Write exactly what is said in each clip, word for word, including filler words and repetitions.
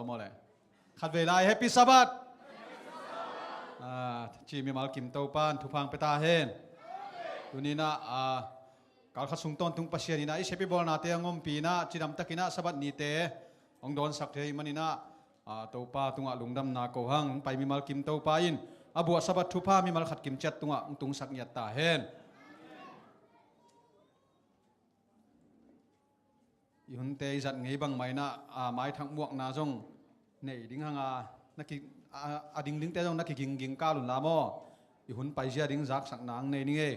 Maw le. Khatvei lai, Happy Sabbath. Ah, ci mimal kim Topa'n thupha hong pia ta hen. Tuni-in ah, ah, kal khat sung tawntung Pasian in ah i seppi bawlnate hong ompih in ah, cidamtakin ah Sabbath nite hong dawnsak thei ahih manin ah, ah, Topa tungah lungdamna ko hang. Pai mimal kim Topa in a buah Sabbath thupha mimal khat kim ciat tungah hong tungsak ngiat ta hen. I hunte i zat ngei bangmah in ah, ah, maithak muakna zong nei ding hang a, na ki, a, a dingdingte zong na kigingging kal un la maw. I hun paizia ding zaksakna hong nei ning ei.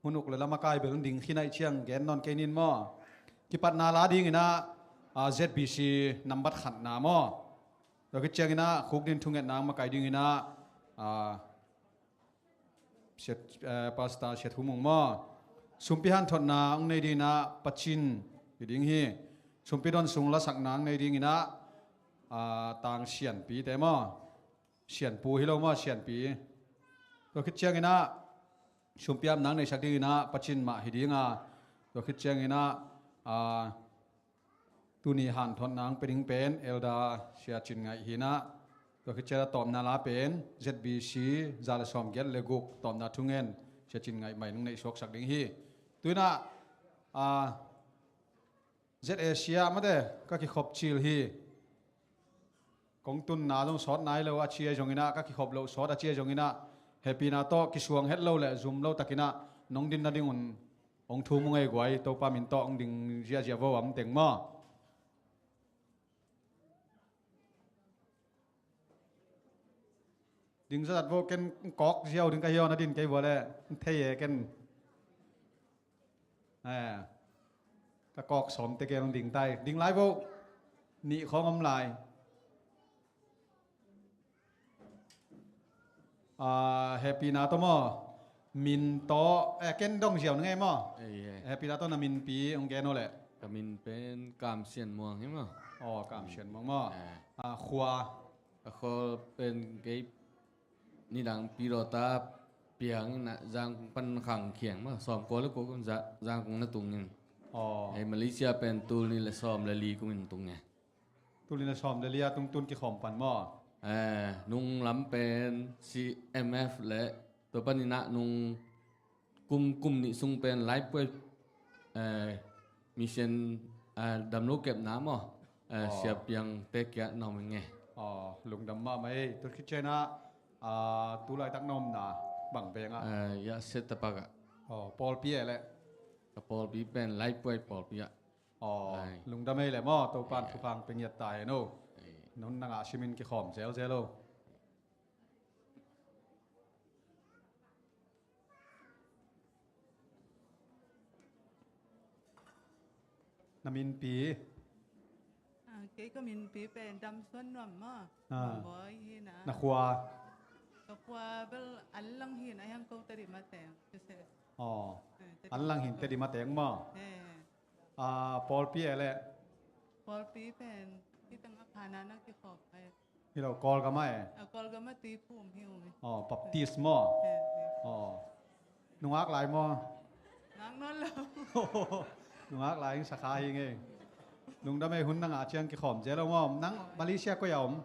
Hun uk le lamakai bel ding khin ahih ciang gen nawn kei ning maw. Kipatna la dingin ah, ah, Z B C nambat khatna maw. Tua khit ciangin ah khukdin thungetna hong makaih dingin ah, ah, Sia, eh, Pastor Sia Thu Mung maw. Sumpi hanthotna hong nei dingin ah Pa Cin hi ding hi. Sumpi don sung lasakna hong nei dingin ah, ah, Tang Sianpi te maw. Sianpu hi lo maw, Sianpi. Tua khit ciangin ah sumpi apna hong neisak dingin ah Pa Cin mah hi ding a. Tua khit ciangin ah, ah, tuni hanthotna hong pia ding pen Elder Sia Cin Ngaih hi in ah. Tua khit ciangin ah tawpna la pen Z B C za le sawmgiat le guk tawpna thungen Sia Cin Ngaih mah in hong neih suaksak ding hi. Tu-in ah, ah, Z A C ah mate ka kikhop cil hi. Kong tunna zong sawt nai lo a ci ahi zongin ah, ka kikhop loh sawt a ci ahi zongin ah, hehpihna tawh kisuang het lo le zum lo takin ah nong din nadingun hong thum ung ei guai, Topa min tawh hong ding ziahziah vo a om teng maw. Ding zatzat vo, ken kawk ziau ding ka hi aw, na din kei vua leh thei e ken. Eh, ka kawk sawm te ken ding tai. Ding lai vo. Nih khawng om lai. Ah, hehpihna tawh maw. Min tawh, eh, ken dong ziau na ngei maw. Eh, eh. Hehpihna tawh na minpi hong gen aw leh. Ka min pen Kam Sian Muang hi maw. Aw, Kam Sian Muang maw. Eh. Ah, khua. A khawl pen kei nidang pilota piang in ah Zangkong pan Khang Khiang maw, sawmkua le kua kum za-, Zangkong na tung in. Aw. Ei Malaysia pen tul nih le sawm le li kum in tung e. Tul nih le sawm le li a tung tun kikhawm pan maw. Eh, nung lam pen C M F le tua panin ah nung kum, kum nih sung pen laipuai, eh, mission, eh, damlo kepna maw, eh, aw, siapiangte kiang na om ing e. Aw, lungdam mahmah ei. Tua khit ciangin ah, ah, tu laitak na omna bang veng ah? Eh, Yase Tapak ah. Aw, pawlpi e leh? Ka pawlpi pen laipuai pawlpi ah. Aw, ai, lungdam ei leh maw, Topa'n, ai, ai, thupha hong pia ngiat ta hen aw. Ai. Nong na ngah simin kikhawm zelzel aw. Na minpi? Ah, kei ka minpi pen Dam Suan Nuam maw. Ah. Nuam Bawi hi in ah. Na khua? Ka khua bel Anlang hi in ah, hiang ko Tedim a teng. Aw. Eh, Tedim. Anlang hi in Tedim a teng maw. Eh. Ah, pawlpi e leh? Pawlpi pen hih teng a Khanan ah kikhawm e. Hi lo, Kawlgam ah e? A Kawlgam ah Tuiphum hi ung e. Aw, Baptist maw? Eh, eh. Aw. Nungak lai maw? Ngak nawn lo. Nungak lai ing, sakha hi ing e. Lungdam ei, hun na ngah ciang kikhawm zel aw maw. Nang Malaysia koi a om?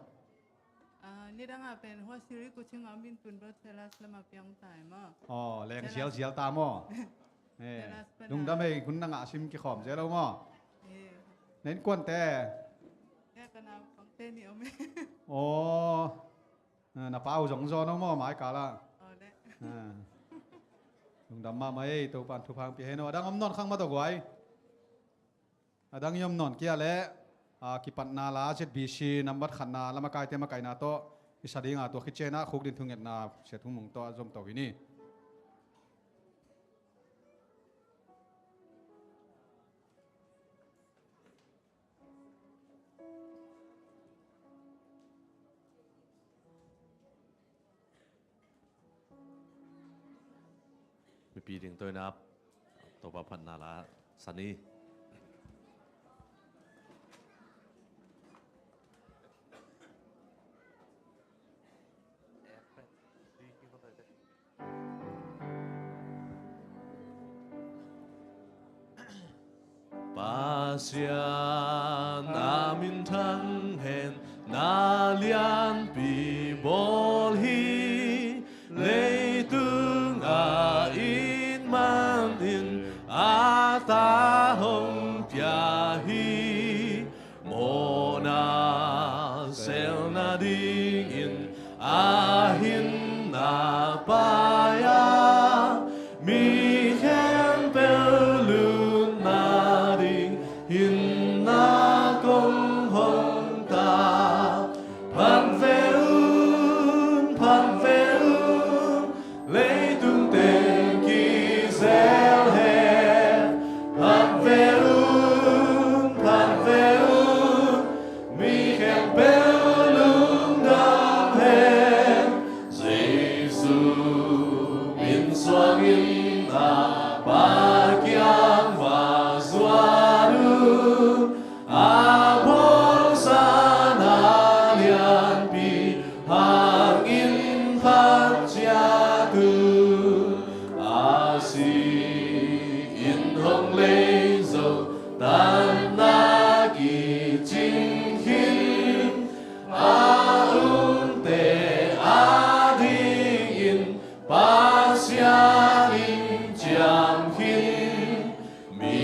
Ah, nidang a pen Huasiri Kuching a om in tun bel Cheras lam a piang ta e maw. Aw, leng zialzial ta maw. Eh, lungdam ei, hun na ngah sim kikhawm zel aw maw. Eh. Na innkuante? Eh, ka naupangte nih om e. Aw. Ah, na pa uh zong zawn aw maw, mai kal ah. Aw leh. Ah. Lungdam mahmah ei, Topa'n thupha hong pia hen aw. A dang om nawn khang maw tawh guai. A dang i om nawn kei leh, ah, kipatna la Z B C nambat khatna, lamakaite makaihna tawh i sa ding a, tua khit ciangin ah khukdin thungetna Sia Thu Mung tawh a zom to hi ni. Mipi ding tawh in ah Topa phatna la sa ni. Pa Pasian a minthang hen, na lianpi bawl hi. Leitung a it manin a ta hong pia hi. Mawhna selna dingin a hinna pai a, mi khempeuh lutna ding hinna kong hong ta. Phat ve un, phat ve un, leitung teng kizel hen. Phat ve un, phat ve un, mi khempeuh lungdam hen. Jesu min suangin a Pa kiang va zuan un. A bawlsa na lianpi hangin phat ciat un. A sik in hong lei zo, tatna kicing khin. A umte adingin Pasian in ciam khin. Mi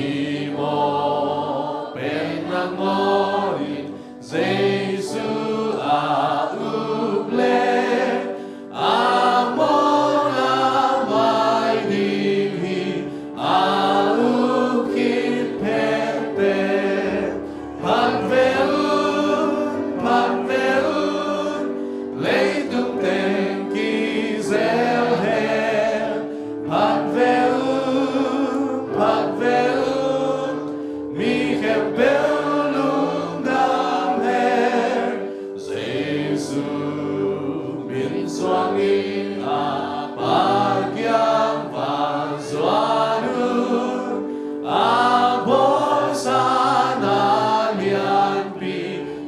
mawh pen nangawn in Jesu a up leh, a mawhna mai ding hi. A up khit phet pen. Phat ve un, phat ve un, leitung teng kizel hen. Phat ve un, phat ve un, mi khempeuh lungdam hen. Jesu min suangin a Pa kiang va zuan un. A bawlsa na lianpi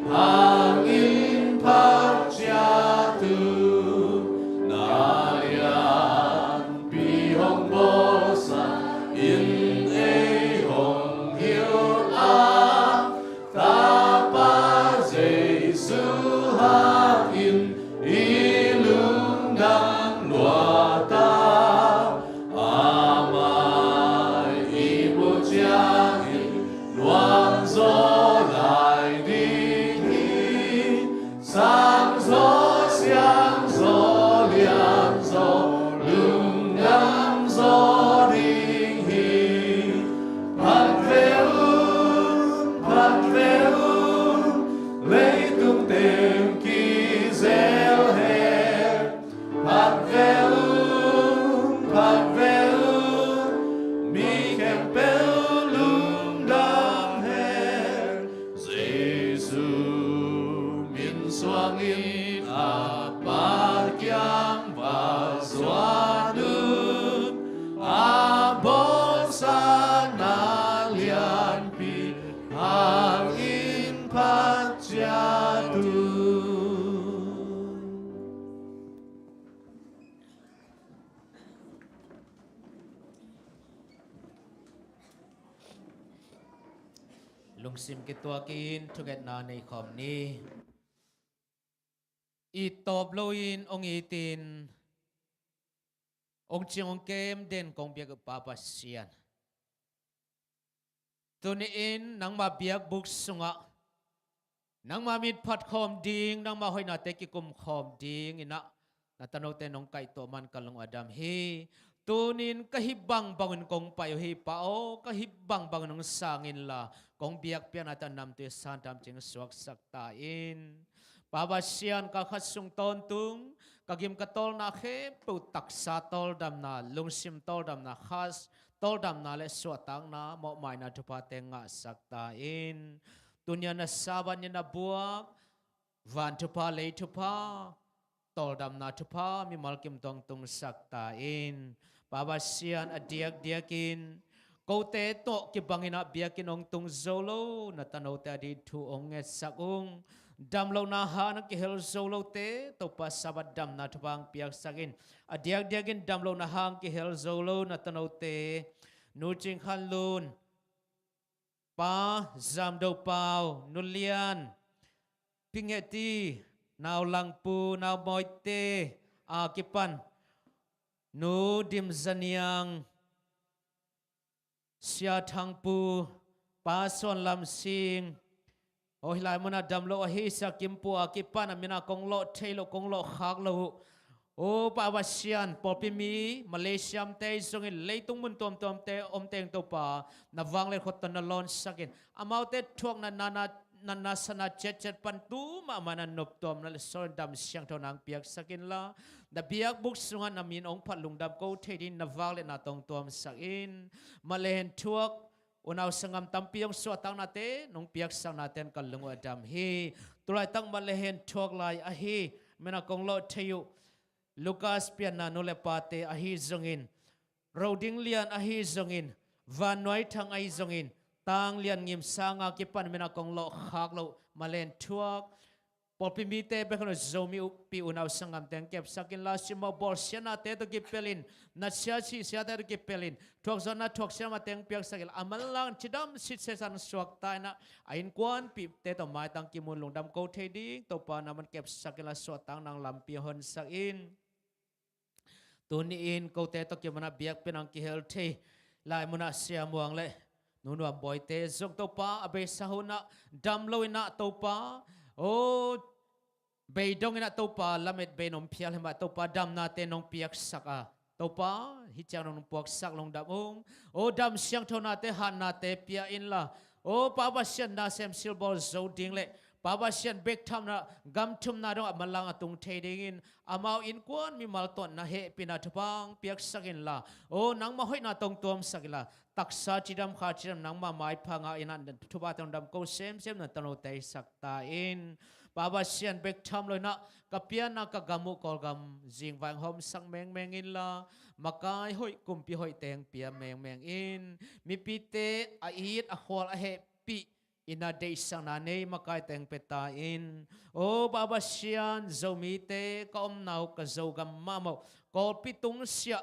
hangin phat ciat un. Na lianpi hong bawlsa in ei hong hilh a, Tapa Jesu hangin i lungdam lua ta. Amah i muh ciangin nuam zaw lai ding hi. Sang zaw, siang zaw, lian zaw, lungdam zaw ding hi. Phat ve un, phat ve un, leitung teng kizel hen. Phat ve un, phat ve un, mi khempeuh lungdam hen. Jesu min suangin a Pa kiang va zuan un. A bawlsa na lianpi hangin phat ciat un. Lungsim kituakin thungetna nei khawm ni. It tawp loin hong itin, hong cing hong kem den kong biak uh Pa Pasian, tuni-in nangma biakbuk sungah nangma mitphat khawm ding, nangma hoihnate kikum khawm dingin ah na tanote nong kaihtuah man ka lung a dam hi. Tuni-in ka hih bangbangin kong pai uh hi Pa aw, ka hih bangbangin hong sang inla, kong biakpiaknate a namtui a santam cing suaksak ta in. Pa Pasian, ka khat sung tawntung ka gim ka tawlna khempeuh taksa tawldamna, lungsim tawldamna, kha tawldamna le suahtakna, mawhmaina thuphate ngahsak ta in. Tuni-a na Sabbath ni-a na buak van thupha, lei thupha, tawldamna thupha mimal kim tawh hong tungsak ta in. Pa Pasian, a diakdiakin kote tawh kibangin ah biakinn hong tung zo lo na tanote ading thu hong ngetsak ung. Damlohna hang a kihel zo lote Topa Sabbath damna thupha hong piaksak in. A diakdiakin damlohna hang a kihel zo lo na tanote Nu Cing Khan Lun, Pa Zamdo Pau, Nu Lian, Pi Ngeti, Nau Langpu, Nau Mawite a kipan, Nu Dim Za Niang, Sia Thang Pu, Pa Suan Lam Sing, aw, hih lai munah dam lo ahi Sia Kim Pu a kipan a min a kong lawh thei lo, kong lawh khak lo uh. Aw, Pa Pasian, pawlpi mi, Malaysia mite zongin leitung mun tuamtuamte om teng Topa, na vanglian khut tawh na lawnsak in. Amaute thuakna, na, na, na, na sana ciatciat pan tu mahmah na noptuamna le sawldam siangtho nang piaksak inla, na biakbuk sungah na min hong phat lungdam ko thei ding na vangliatna tawh hong tuamsak in. Mah le hen thuak unau sanggam tampi hong suahtaknate nong piaksaknate'n ka lung uh a dam hi. Tulaitak mah le hen thuak lai ahi, min a kong lawh thei uh Lucas Pianna nu le pate ahi zongin, Roding Lian ahi zongin, Van Nuai Thang ahi zongin, Tang Lian Ngim Sang a kipan min a kong lawh khak lo, mah le hen thuak pawlpi mite bek hi lo, Zomi uppi unau sanggamte hong kepsak inla, simmawh bawlsiatnate tawh kipelin, natsia sihsiate tawh kipelin, thuakzawhna thuaksiamnate hong piaksak inla, a manlang cidam sitset san suakta in ah, a innkuanpihte tawh maitang kimu in lungdam ko thei ding Topa na man kepsak inla, suahtakna lampi honsak in. Tuni-in kote tawh kimanah biakpiakna kihel thei lai munah Sia Muang le Nu Nuam Bawite zong Topa, a beisa hunah dam lo inah Topa, aw, beidong inah Topa, lamet bei nong phial hi mah Topa, damnate nong piaksak a, Topa, hih ciang nong puaksak lungdam ung. Aw, dam siangthonate, hatnate pia inla, aw, Pa Pasian, nasem silbawl zo ding le Pa Pasian bek thamna, gam thumna dongah manlang a tung thei dingin amau innkuan mimal tawh na hehpihna thupha hong piaksak inla, aw, nangmah hoihna tawh hong tuamsak inla, taksa cidam, kha cidam, nangmah maipha ngah inah thuphate hong dam ko semsem na tanote hisak ta in. Pa Pasian bek tham lo inah ka pianna ka gam uh Kawlgam zingvai hong hawmsak mengmeng inla, makai hoih, kumpi hoihte hong pia mengmeng in. Mipite a it a khual a hehpih inah deihsakna nei makaite hong pia ta in. Aw, Pa Pasian, Zomite ka omna uh ka Zogam mahmah uh, Kawlpi tungsiah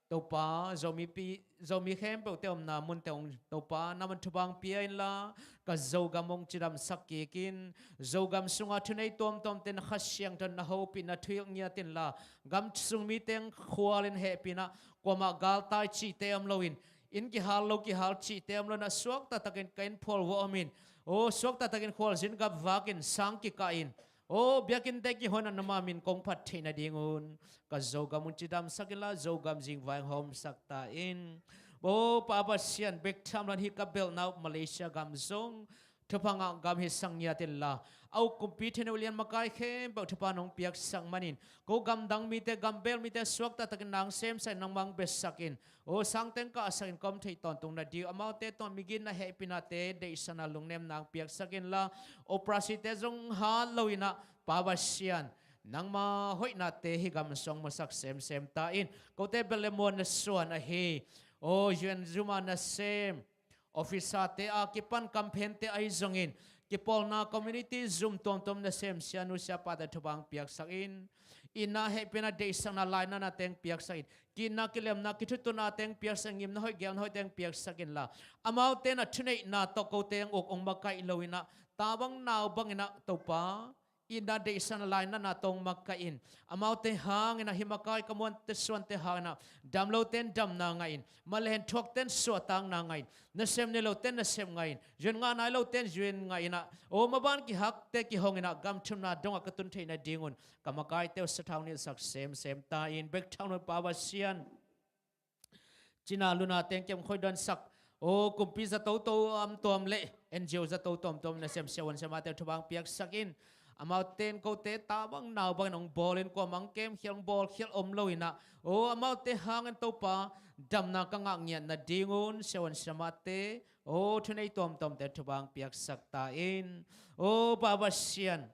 Topa, Zomipi, Zomi khempeuhte omna munte hong Topa, na man thupha hong pia inla, ka Zogam hong cidamsak kik in. Zogam sunga thunei tuamtuamte na Kha Siangtho na hopih, na thuhilh ngiat inla, gam sung mite hong khual in hehpih inah, kuamah galtai cihte om loin, inn kihal lo kihal cihte om lo inah, suakta takin ka inn phual vuah om in, aw, suakta takin khualzin gap vak in, sang kikah in, aw, biakinnte kihon a nangma min kong phat theih nadingun ka Zogam hong cidamsak inla, Zogam zingvai hong hawmsak ta in. Aw, Pa Pasian bek tham lo in hih ka belhna uh Malaysia gam zong thupha ngah gam hisak ngiat inla, a uk kumpi, thunei ulian, makai khempeuh thupha nong piaksak manin, ko gamdang mite, gambel mite suakta takin nang semsak in, nangmah hong betsak in. Aw, sangte hong kahsak in, ka om theih tawntung nading uh, amaute tungah migitna, hehpihnate, deihsakna, lungnemna hong piaksak inla, operasite zong hat lo inah, Pa Pasian, nangma hoihnate hih gam sung musak semsem ta in. Kote bel le muan na suan ahi, aw, U N zum a nasem officerte a kipan kamphente ahi zongin, kipawlna community zum tuamtuam nasem sianu siapate thupha hong piaksak in. Itna, hehpihna, deihsakna, lainatnate hong piaksak in. Kiitna, kilemna, kithutunate hong piaksak in. Ngimna hoih, geelna hoihte hong piaksak inla, amaute na thuneihna tawh kote hong uk, hong makaih lo inah, ta bang nau bang inah Topa, itna, deihsakna, lainatna tawh hong makaih in. Amaute hang inah, hih makai ka muante suante hang inah, damlote in damna ngah in, mah le hen thuakte in suahtakna ngah in, nasem nei lote in nasem ngah in, U N ngah nai lote in U N ngah inah, aw, maban kihakte kihong inah, gam thumna dongah ka tun theih nadingun ka makaite uh sathau nilhsak semsem ta in. Bek tham lo Pa Pasian, cina lunate hong kem, khoih dawnsak, aw, kumpi zato tuamtuam le N G O zato tuamtuam nasem siavuan siamahte uh thupha hong piaksak in. Amaute in kote ta bang nau bangin hong bawl in, kuamah hong kemkhial, hong bawlkhial om lo inah, aw, amaute hangin Topa, damna ka ngah ngiat nadingun siavuan siamahte, aw, thunei tuamtuamte thupha hong piaksak ta in. Aw, Pa Pasian,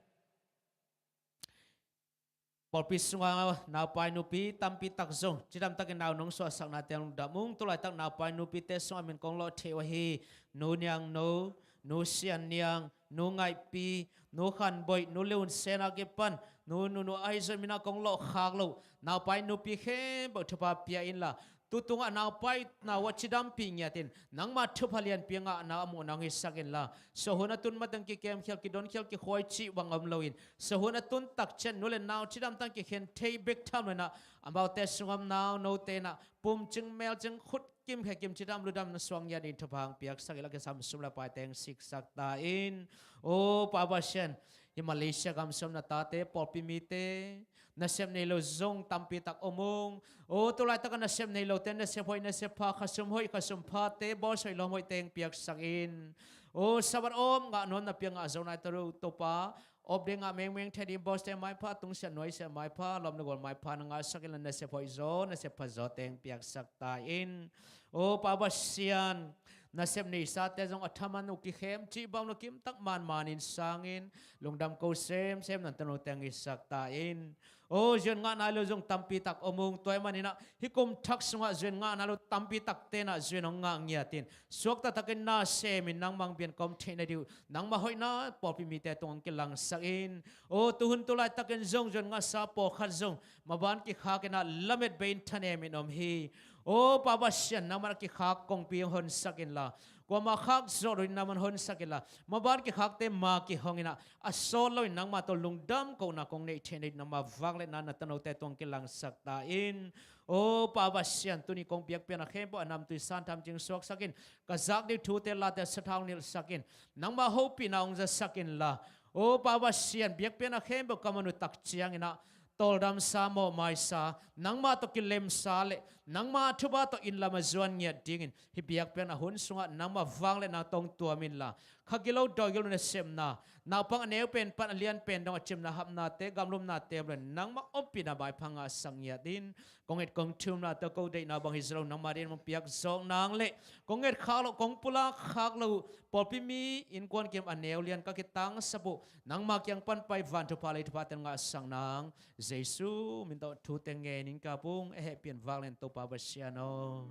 pawlpi sunga naupai nupi tampi tak zong cidamtakin nau nong suahsaknate lungdam ung. Tulaitak naupai nupite sungah min kong lawh thei uh ahi Nu Niang No, Nu Sian Niang, Nu Ngaihpi, Nu Khan Boih, Nu Liun Sen a kipan, Nu, Nu, Nu ahi zong min a kong lawh khak loh naupai nupi khempeuh thupha pia inla, Tu tungah a nau paina uh a cidampih ngiatin, nangma thupha lianpi a ngahna a muhna hong hisak inla, sawhun a tun mateng kikemkhial, kidonkhial, kikhuai cih bang om loin, sawhun a tun takciang nu le nau cidamtang kikhen thei bek tham loinah, amaute sungah om nau note inah pumcing melcing, khut kim khe kim cidam ludam na suang ngiat in thupha hong piaksak inla, kisam sum le paite hong siksak ta in. O Pa Pasian, hih Malaysia gam sung na tate, pawlpi mite, nasep nei lo zong tampi tak om ung. O, tu laitak a nasep nei lote, nasep hoih nasep pha, khasum hoih khasum phate, boss hoih lawm hoihte hong piaksak in. O, Sabbath om ngah nuam napi a ngah zo nai ta lo Topa, off day ngah mengmeng thei ding bosste maipha, tungsiah nuaisiah maipha, lawm le gual maipha na ngahsak inla, nasep hoih zaw nasep pha zawte hong piaksak ta in. O Pa Pasian, nasep neisate zong a thaman uh kikhem cih bang lo kimtak manmanin sangin, lungdam ko semsem na tanote hong hisak ta in. O, zuan ngah nai lo zong tampi tak om ung. Tua ahih maninah hih kum thak sungah zuan ngah nai lo tampi takte inah zuan hong ngah ngiatin, suakta takin na semin nangmah hong biak khawm theih nading uh, nangmah hoihna pawlpi mite tungah hong kilangsak in. O, tuhun tu laitakin zong zuan ngahsa pawlkhat zong maban kikhak inah lamet bei in thanemin om hi. O Pa Pasian, nangmah a kikhak kongpi hong honsak inla, kuamah khak zawh loin nangmah honsak inla, maban kikhakte ma kihong inah a sawt loin nangmah tawh lungdam kohna kong neih theih nading nangmah vangliatna na tanote tungah hong kilangsak ta in. O Pa Pasian, tuni kong biakpiakna khempeuh a namtui santham cing suaksak in, ka zak ding thute late sathau nilhsak in, nangmah hopihna hong zasak inla, O Pa Pasian, biakpiakna khempeuh ka man uh takciang inah tawldamsa, mawhmaisa, nangmah tawh kilemsa le nangmah thupha tawh inn lam a zuan ngiat dingin hih biakpiakna hun sungah nangmah vangliatna tawh hong tuam inla, kha gilo dawi gilo nasepna, naupang a neu pen pan a lian pen dong a cimna hapnate, gamlumnate om lo-in nangmah ompihna maipha ngahsak ngiat in. Kong et kong thumna tawh ko deihna bang hi zaw lo, nangmah deihna hong piak zawk nang le kong et khak loh, kong pulak khak loh uh, pawlpi mi innkuan kim a neu lian ka kitangsap uh, nangmah kiang pan pai van thupha lei thuphate ngahsak nang, Jesu min tawh thute ngenin ka pung, a hehpih in vanglian Topa Pasian aw.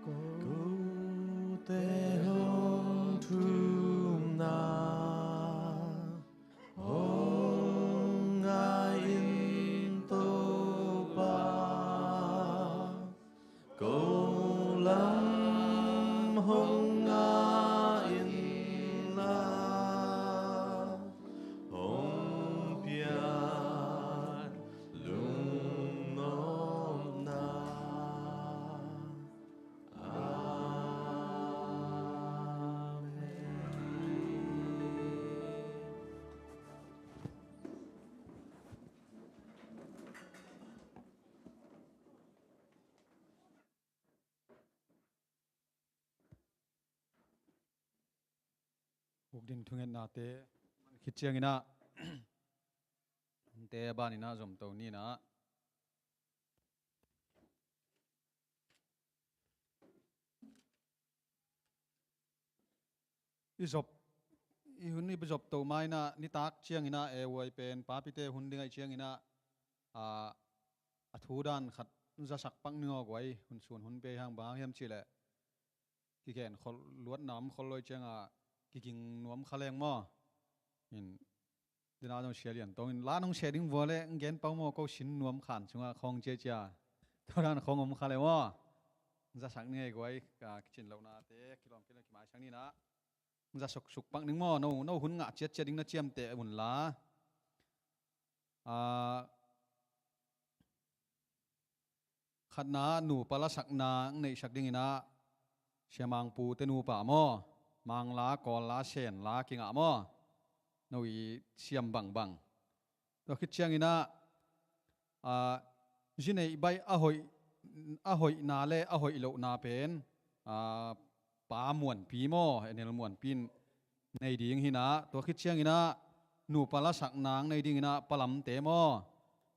Kote hong thumna hong ngah in Topa, ko lam hong ngah inla, hong piak lungnopna. Amen. Uk ding thungetnate man khit cianginah hunte a baninah zomto ninah i zop, i hun i zopto mainah nitak cianginah e uai pen papite hun ding aih cianginah a, a thu dan khat zasak pak ning aw guai, hun sun hun pei hang bang hang hiam cihleh kigen khol luatna om khol loi cianga kiging nuam kha leng maw? In dina zong sia lian tawngin la nong sia ding vua le ng gen pau maw, ko sin nuam khan sungah khawng ciacia. Tua dan khawng om kha le maw? Zasak ni ngei guai, ka kicin lohnate kilawm kilawm kimaisak ninah. Zasak suk pak ning maw? No, no hun ngah ciatciat ding na ciamteh unla. A, khatna nupa lasakna ng neihsak dinginah siamangpute nupa maw, mangla, kawlla, senla kingah maw? No i siam bangbang. Tua khit cianginah a, zi neih baih a hoih, a hoihna le a hoih lohna pen a, pa muanpi maw, enel muanpi in nei ding hinah, tua khit cianginah nupa lasakna ng nei dinginah palamte maw,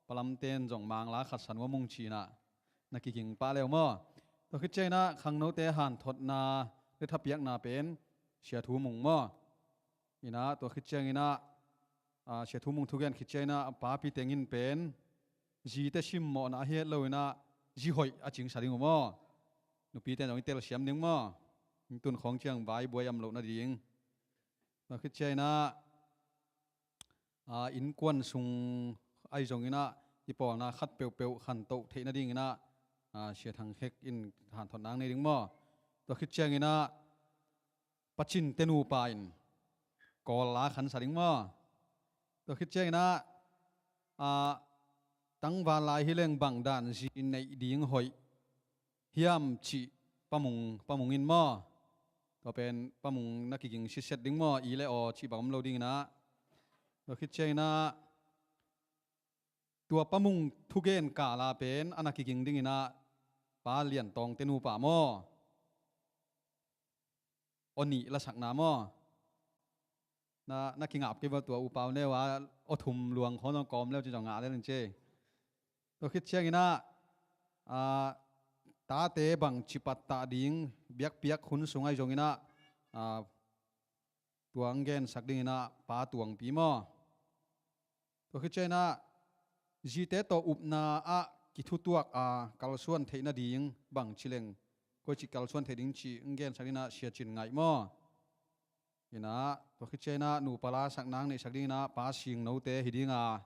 palamte in zong mangla khatsan uamung cinah na kiging pah leu maw? Tua khit cianginah khangnote hanthotna le thapiakna pen sia thu mung maw? Inah tua khit cianginah a, sia thu mung thugen khit cianginah a papi tengin pen zite simmawhna a hiat loinah zi hoih a cingsa ding uh maw? Nupite zong i telsiam ding maw? Tun khawng ciang vai buai am loh nading. Tua khit cianginah a, innkuan sung ahi zonginah i pawlna khat peuhpeuh khantoh theih nadinginah a, Sia Thang Khek in hanthotna nei ding maw? Tua khit ciangin ah Pa Cin te nupa in Kawl la khansa ding maw? Tua khit ciangin ah, a, tangval lai hi leng bang dan zi neih ding hoih hiam cih Pa Mung, Pa Mung in maw? Tua pen Pa Mung na kiging sitset ding maw? I le aw cih bang om lo dingin ah. Tua khit ciangin ah tua Pa Mung thugen kala pen a na kiging dingin ah Pa Lian Tawng te nupa maw? Aw nih lasakna maw? Na, na kingap kei vo, tua U Pau neu a aw thum luang khawng zong kawm leu ci zong ngah lel in ci. Tua khit ciangin ah, a, tate bang ci pattah ding biakpiak hun sung ahi zongin ah, a, tua ang gensak dingin ah Pa Tuangpi maw? Tua khit ciangin ah zite tawh upna ah kithutuak a kalsuan theih nading bang ci leng koi ci kalsuan theih ding cih ang gensak dingin ah Sia Cin Ngaih maw? In ah tua khit ciangin ah nupa lasak nang neihsak dingin ah Pa Sing Note hi ding a,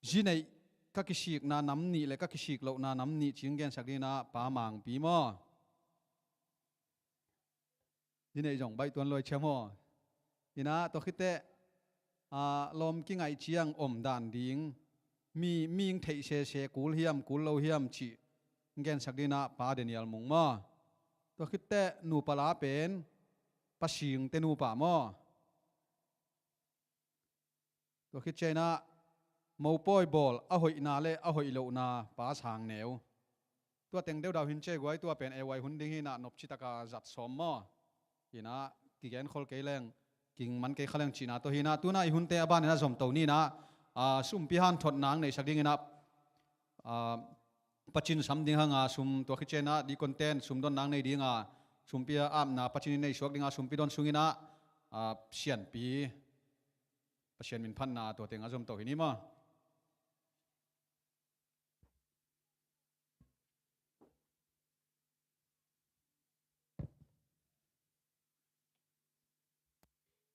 zi neih ka kisikna nam nih le ka kisik lohna nam nih cih ang gensak dingin ah Pa Mangpi maw? Zi neih zong baih tuan luai cia maw? In ah tua khit teh, a, lawm kingaih ciang om dan ding mi, mi ing theih sese kul hiam kul lo hiam cih ang gensak dingin ah Pa Daniel Mung maw? Tua khit teh nupa la pen Pa Sing te nupa maw? Tua khit ciangin ah mopawi bawl a hoihna le a hoih lohna Pa Sang Neu. Tua teng deuh dau hin ci guai, tua pen ei hun ding hi in ah nop citaka zat sawm maw? In ah kigen khol kei leng, king man kei kha leng cihna tawh hi in ah, tu in ah i hunte a ban in ah zom to ni in ah, a, sumpi hanthotna ang neihsak dingin ah, a, Pa Cin sam ding hang a, sum tua khit ciangin ah deacon ten sum don nang nei ding a, sumpi a apna Pa Cin in nei suak ding a, sumpi don sungin ah, a, sianpi Pasian min phatna tua teng a zom to hi ni maw?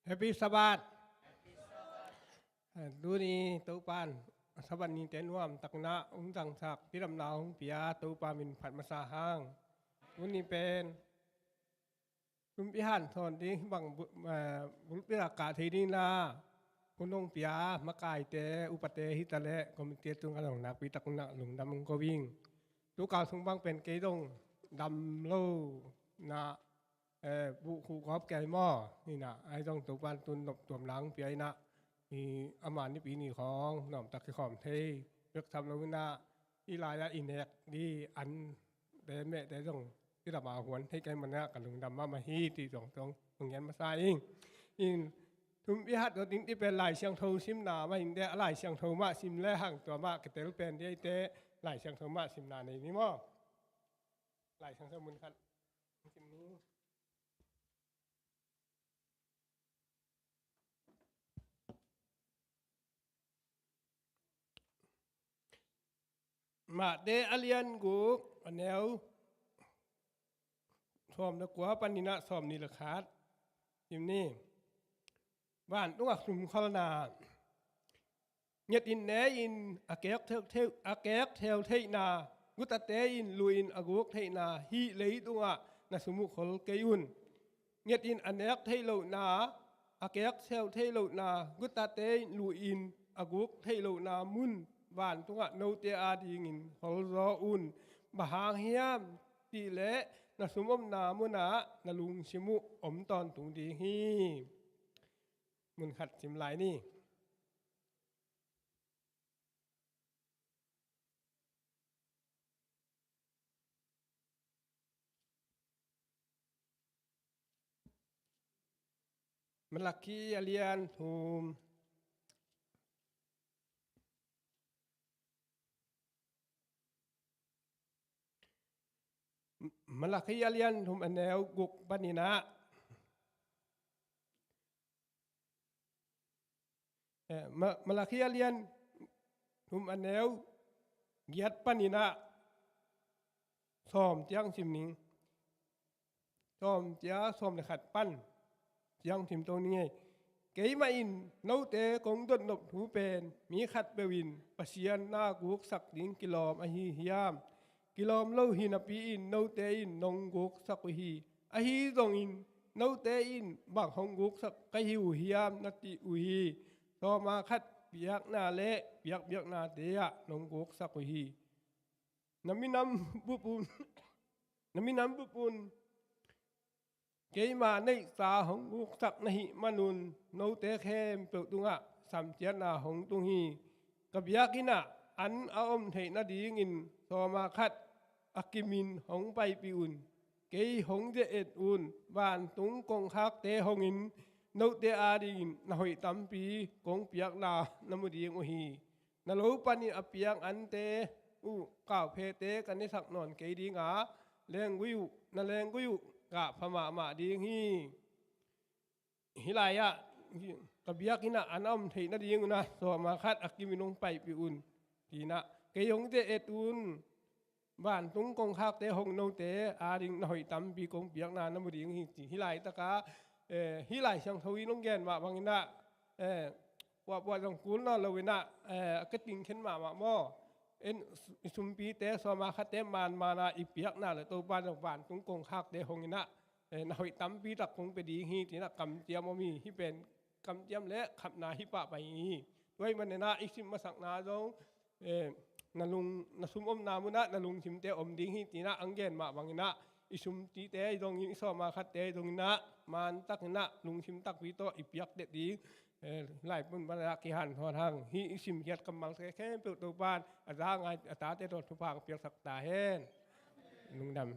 Happy Sabbath. Tuni Topan Sabbath nite nuam takna hong zangsak, cidamna hong pia Topa min phat masa hang. Tuni pen sumpi hanthot ding bang bu-, eh, bulpi lak kah thei ding la hun hong pia makaite, upate hi ta leh komite tung a long nakpi takna lungdam hong ko ing. Tu kal sung bang pen kei dong dam lo na, eh, buh khuh gawp kei maw? Hi in ah, ai dong Topan tun nop tuam nang pia in ah, hi ama nipi ni khawng nuam tak kikhawm thei bek tham lo in ah, i lai-ah i nek di an te meh te zong i lam a huan thei kei man ah ka lungdam mahmah hi ti zong tong hong ngen masa ing. In thum i hat dot ding ti pen Lai Siangtho simna mah in te, a Lai Siangtho mah sim le hang tua mah kitel pen di ei te, Lai Siangtho mah simna nei ni maw? Lai Siangtho mun khat hong sim ni. Matthai a lian guk, a neu sawm le kua panin ah sawm nih le khat. Sim ni. Vantungah sumkholna. Nget in ne in a kek theu, theu, a kek theu theihna, gutate in luh in a guk theihna, hih leitungah na sum uh khol kei un. Nget in a nek theih lohna, a kek theu theih lohna, gutate in luh in a guk theih lohna mun vantungah note adingin holzaw un. Bang hang hiam cih leh na sum omna munah na lungsim uh om tawntung ding hi. Mun khat sim lai ni. Malakhi a lian thum. Malakhi a lian thum a neu guk panin ah, eh, Ma-, Malakhi a lian thum a neu giat panin ah sawm ciang sim ning. Sawm cia sawm le khat pan ciang sim to ni ngei. Keimah in note kong dotnop thu pen mi khatpeuh in Pasian na guksak ding kilawm ahi hiam? kilawm lo hi napi-in note in nong guksak uh hi. Ahi zongin note in bang hong guksak ka hi uh hiam na ti uh hi. Sawma khat piakna le piakpiaknate ah nong guksak uh hi. Na minam bup un, na minam bup un keima neihsa hong guksak na hih manun note khempeuh tungah samciatna hong tung hi. Ka biakinn ah an a om theih nadingin sawma khat a kimin hong paipih un. Kei hong ze-et un, vantung kongkhakte hongin note adingin na hoih tampi kong piakna na mu ding uh hi. Na lo panin a piang ante uh kauphete ka nesak nawn kei dinga, lenggui uh, na lenggui uh gah pha mahmah ding hi. Hih lai-ah ka biakinn ah an a om theih nadingun ah sawma khat a kimin hong paipih un. Tinah kei hong ze-et un, vantung kongkhakte hong note ading na hoih tampi kong piakna na mu ding hi, ci. Hih laitakah, eh, hih Lai Siangtho in hong gen mah banginah, eh, puahpuah zong kul nawn loinah, eh, a ka tingkhen mahmah maw? En, i sumpite sawma khatte manmana i piakna le Topa zong vantung kongkhakte honginah, eh, na hoih tampi tak kong pia ding hi, tinah kamciam om hi. Hih pen kamciam le khapna hi pahpah hi. Tua ahih maninah i sim masakna zong, eh, na lung, na sum omna munah na lungsimte om ding hi, tinah ang gen mah banginah i sumcite zongin i sawma khatte zonginah mantakinah lungsim takpi tawh i piak det ding, eh, laipun banah kihanthawn hang. Hih i simkhiat kammalte khempeuh Topan a za ngai a tate tawh thupha piaksak ta hen. Lungdam.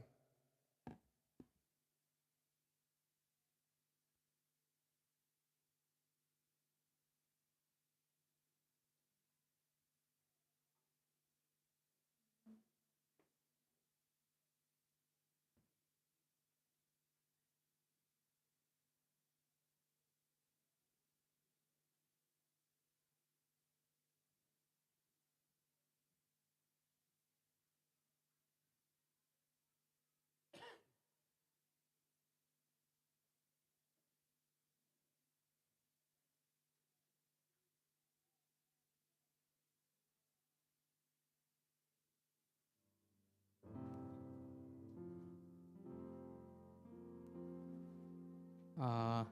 Ah,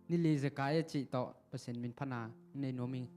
nili zekai a cih tawh Pasian min phatna nei nuam ing.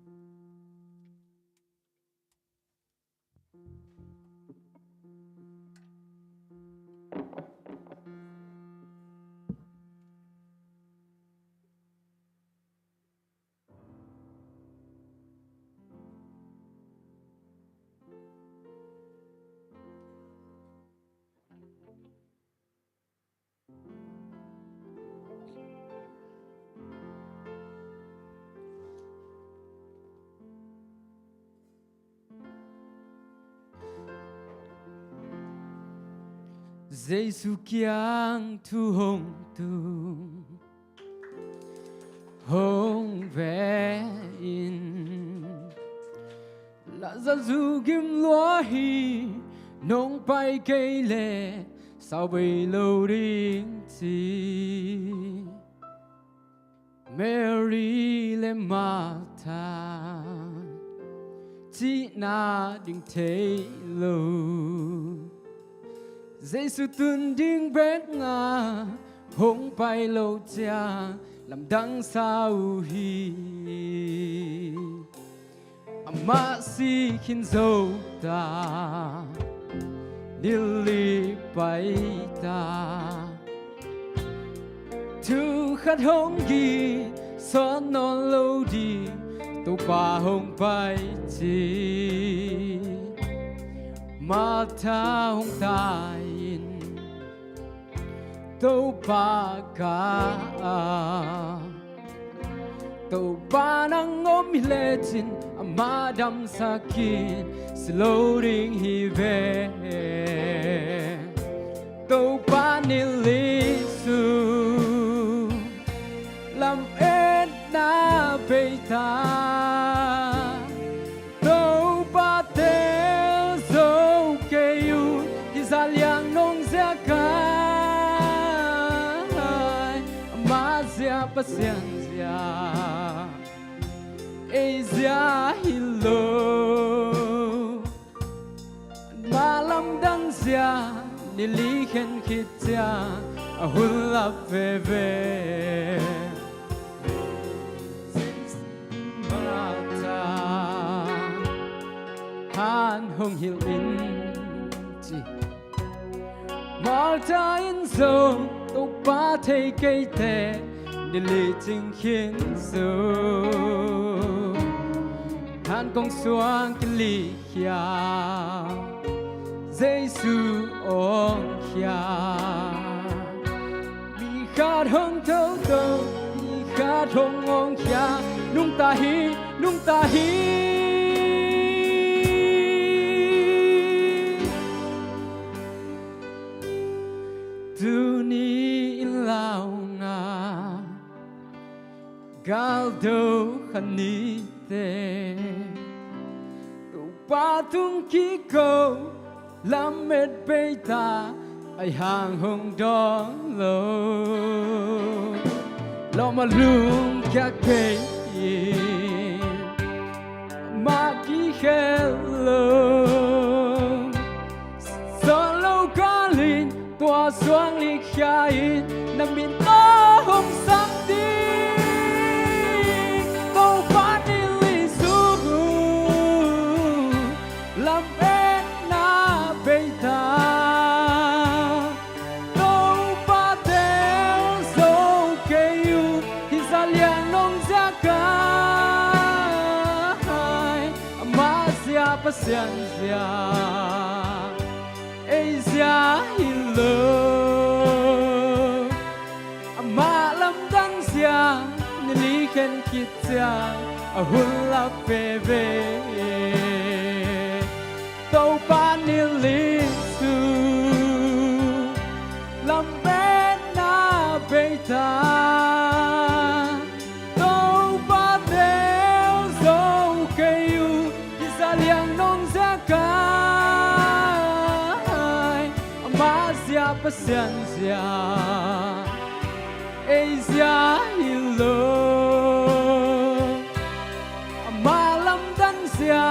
Jesu kiang thu hong tung hong ve in, Lazar zu gim lua hi, nong pai kei leh sau bei lo ding ci. Mary le Martha cihna ding thei lo. Jesu tun ding bek nga hong pai lo ciang lamdang sa uh hi. Amah si khin zo ta, nili pai ta. Thu khat hong gih sawt nawn lo ding, Topa hong pai ci. Martha hong tai in, Topa ka a, Topa nang om hi lecin amah damsak khin si lo ding hi ve. Topa nili sung lametna bei ta. Topa tel zo kei un, hih zah liang nong ziak ai. Amah zia Pasian zia, ei zia hi lo. Amah lamdang Sia, ni li khen khit ciang a hun lap veve. Martha, han hong hilh in ci. Martha in zong Topa thei kei teh, ni li cing khin zong han kong suang kili khia, Jesu awng khia. Mi khat hong toto, mi khat hong awng khia, nungta hi, nungta hi. Tuni in launa galdo khanite, Topa tung kiko lamet beita, ai hang hong dong lo. Lawm a lungkia kei in mah kikhel lo. Sawt lo kalin tua suang likhia in na min tawh hong sam ding. Topa ni li su lametna beita, Topa teel zo kei uh, hih za liang nong zia kai. Amah zia Pasian zia, ei zia hi lo. Amah lamdang zia, ni li khen khit ciang a hun lap veve. Topa ni li su lametna beita, Topa teel zo kei uh, hih za liang nong zia kai. Amah zia Pasian zia, ei zia hi lo. Amah lamdang zia,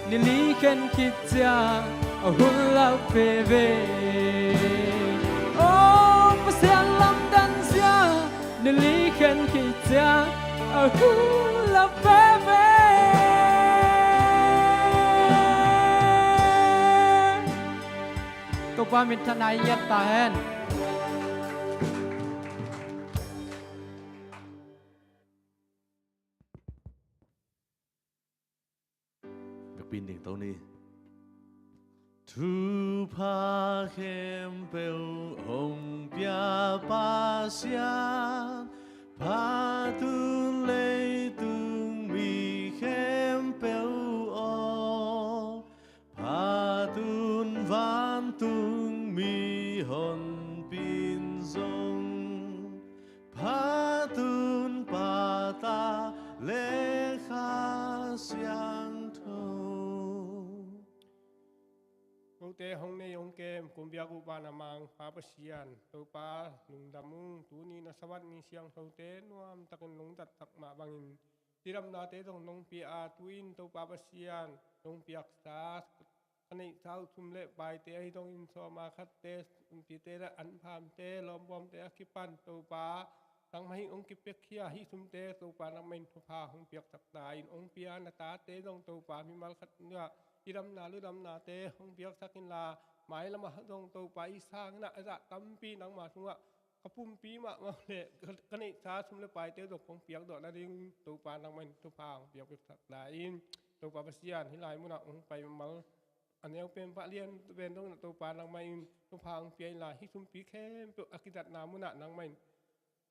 ni li khen khit ciang a hun lap veve. Oh, Pasian lamdang zia, ni li khen khit ciang a hun lap veve. Topa minthanna i ngiat ta hen. Biakpiin ding to ni. Thupha khempeuh hong pia Pasian, phatun leitung mi khempeuh aw, phatun vantung mihonpi in zong, phatun Pa, Ta le Kha Siangtho. Kote hong nei hong kem, kum biak uh Pa na Mangpa Pasian, Topa lungdam ung. Tuni na Sabbath ni siangthote nuamtakin nong zatsak mah bangin, cidamnate zong nong pia a, tu-in Topa Pasian, nong piaksa ka neihsa uh sum le paite ahi zongin, sawma khatte, umpite le anphamte, lawmbawmte a kipan Topa nangmah in hong kipiakhia hih sumte Topa nangmah in thupha hong piaksak ta in, hong pia na tate zong Topa mimal khat in ah cidamna ludamnate hong piaksak inla, mailam ah zong Topa i sang in ah a zah tampi nangma sungah ka pumpi mahmah uh leh ka, ka neihsa sum le paite zong kong piakdawh nading Topa nangmah in thupha hong piaksak ta in. Topa Pasian, hih lai munah hong pai mimal a neu pen pah lian pen dong in ah Topa nangmah in thupha hong pia inla, hih sumpi khempeuh a kizatna munah nangmah in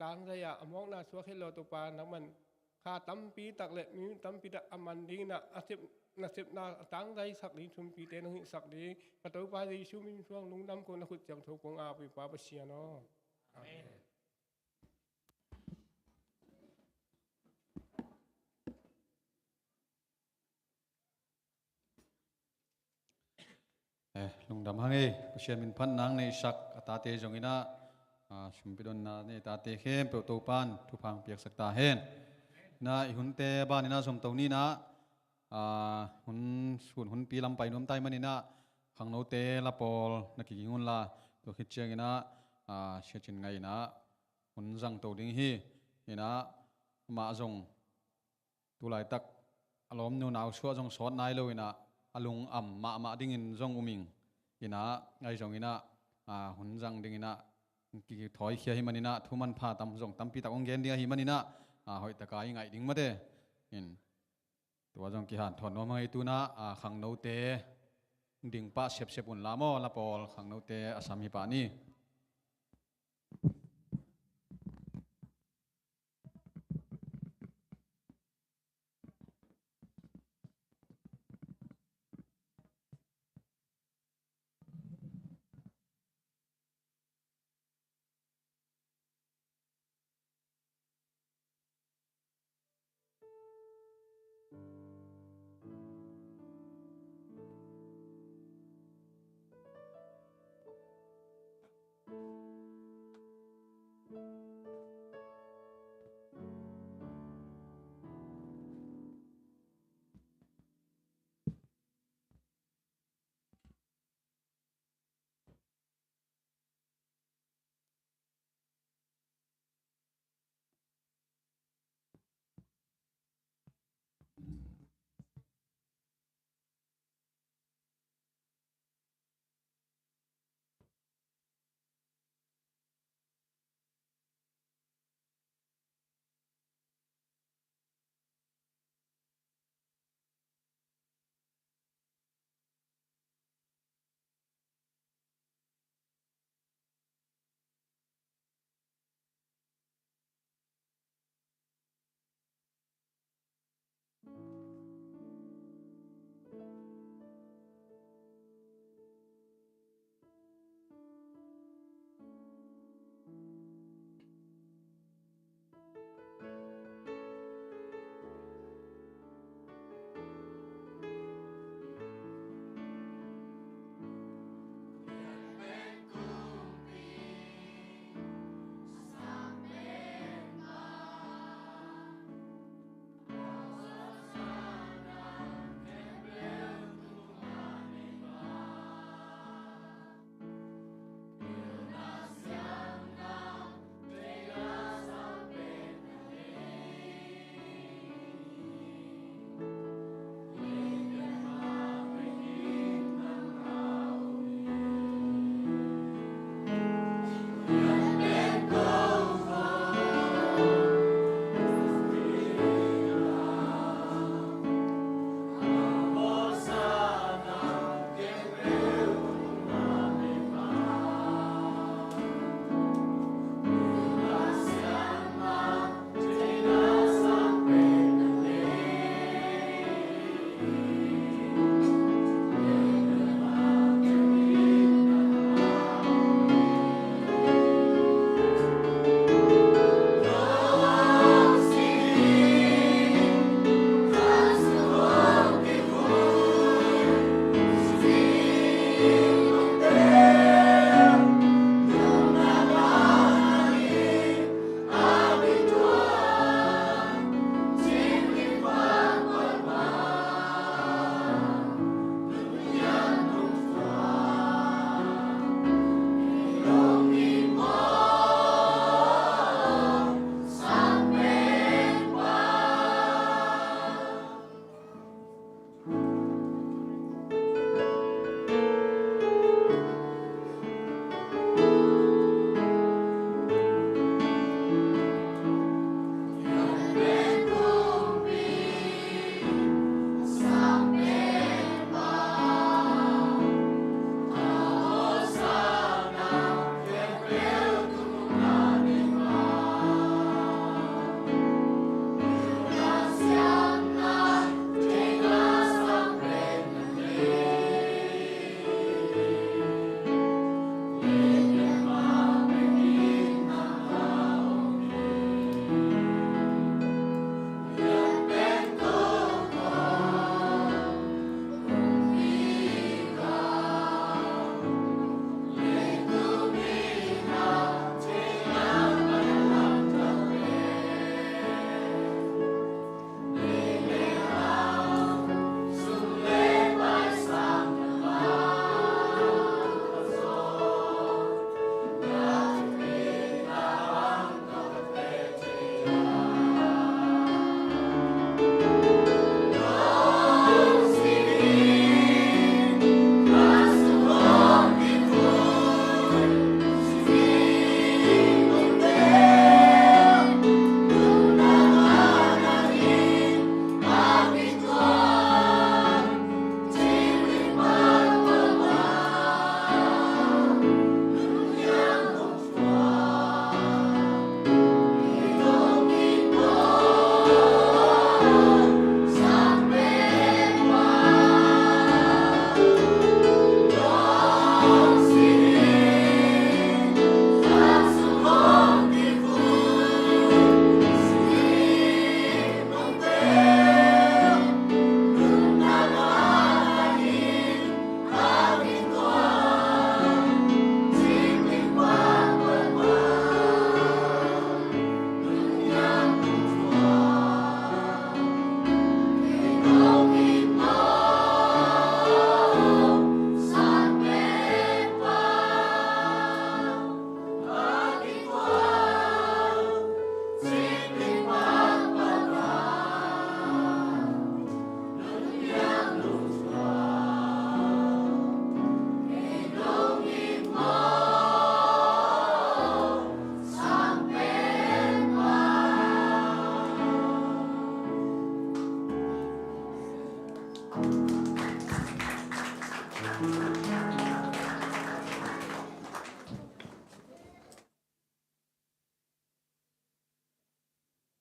tangzai ah a mawkna suak het lo Topa nangmah in kha tampi tak le minute tampi tak a man ding in ah a sep, na sepna a tangzaisak ding sumpite nong hihsak ding ka Topa Jesu min suang lungdam ko na khut siangtho kong ap uh hi Pa Pasian aw. Amen. Eh, lungdam hang ei, Pasian min phat nang neihsak a tate zong in ah, ah, sumpi donna nei tate khempeuh Topan thupha hong piaksak ta hen. Na i hunte ban in ah zom to ni in ah, ah, hun sun hunpi lam pai nuam tai man in ah, khangnote la pawl na kiging unla, tua khit cianginah, a, Sia Cin Ngai inah hun zangto ding hi. Inah amah zong tulaitak a lawmnu nau suah zong sawt nai lo inah a lungam mahmah dingin zong um ing. Inah ahi zonginah, a, hun zang dinginah kithawikhia hi maninah thu manpha tam zong tampitak hong gen ding ahi maninah, a, hoihtaka i ngaih ding mate. In tua zong kihanthawn nuam hang ei tunah, a, khangnote ding pah siapsiap unla maw, la pawl khangnote a sam hi pah ni.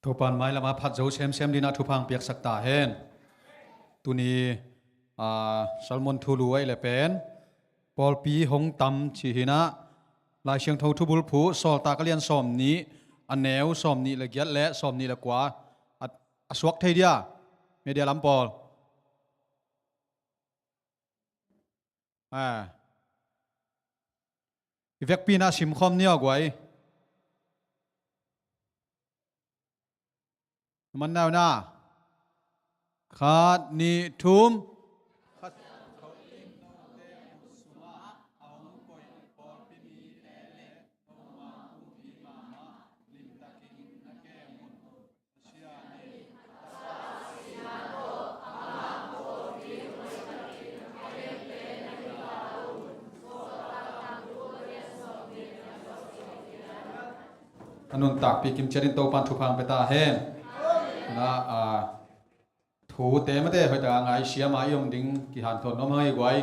Topan mailama phat zo semsem dinah thupha piaksak ta hen. Tuni, aa, sermon thulu ahih leh pen pawlpi hong tam cih hinah Lai Siangtho thubulphuh Sawltak a lian sawmnih, a neu sawmnih le giat le sawmnih le kua a, a suak thei dia, media lam pawl. A, i vekpi inah simkhawm ni aw guai. Numan nau na. Khat, nih, thum. A nuntakpih kimciatin Topan thupha pia ta hen. Na, a, thute mate hoih taka ngaihsiama i om ding kihanthawn nuam hang ei guai.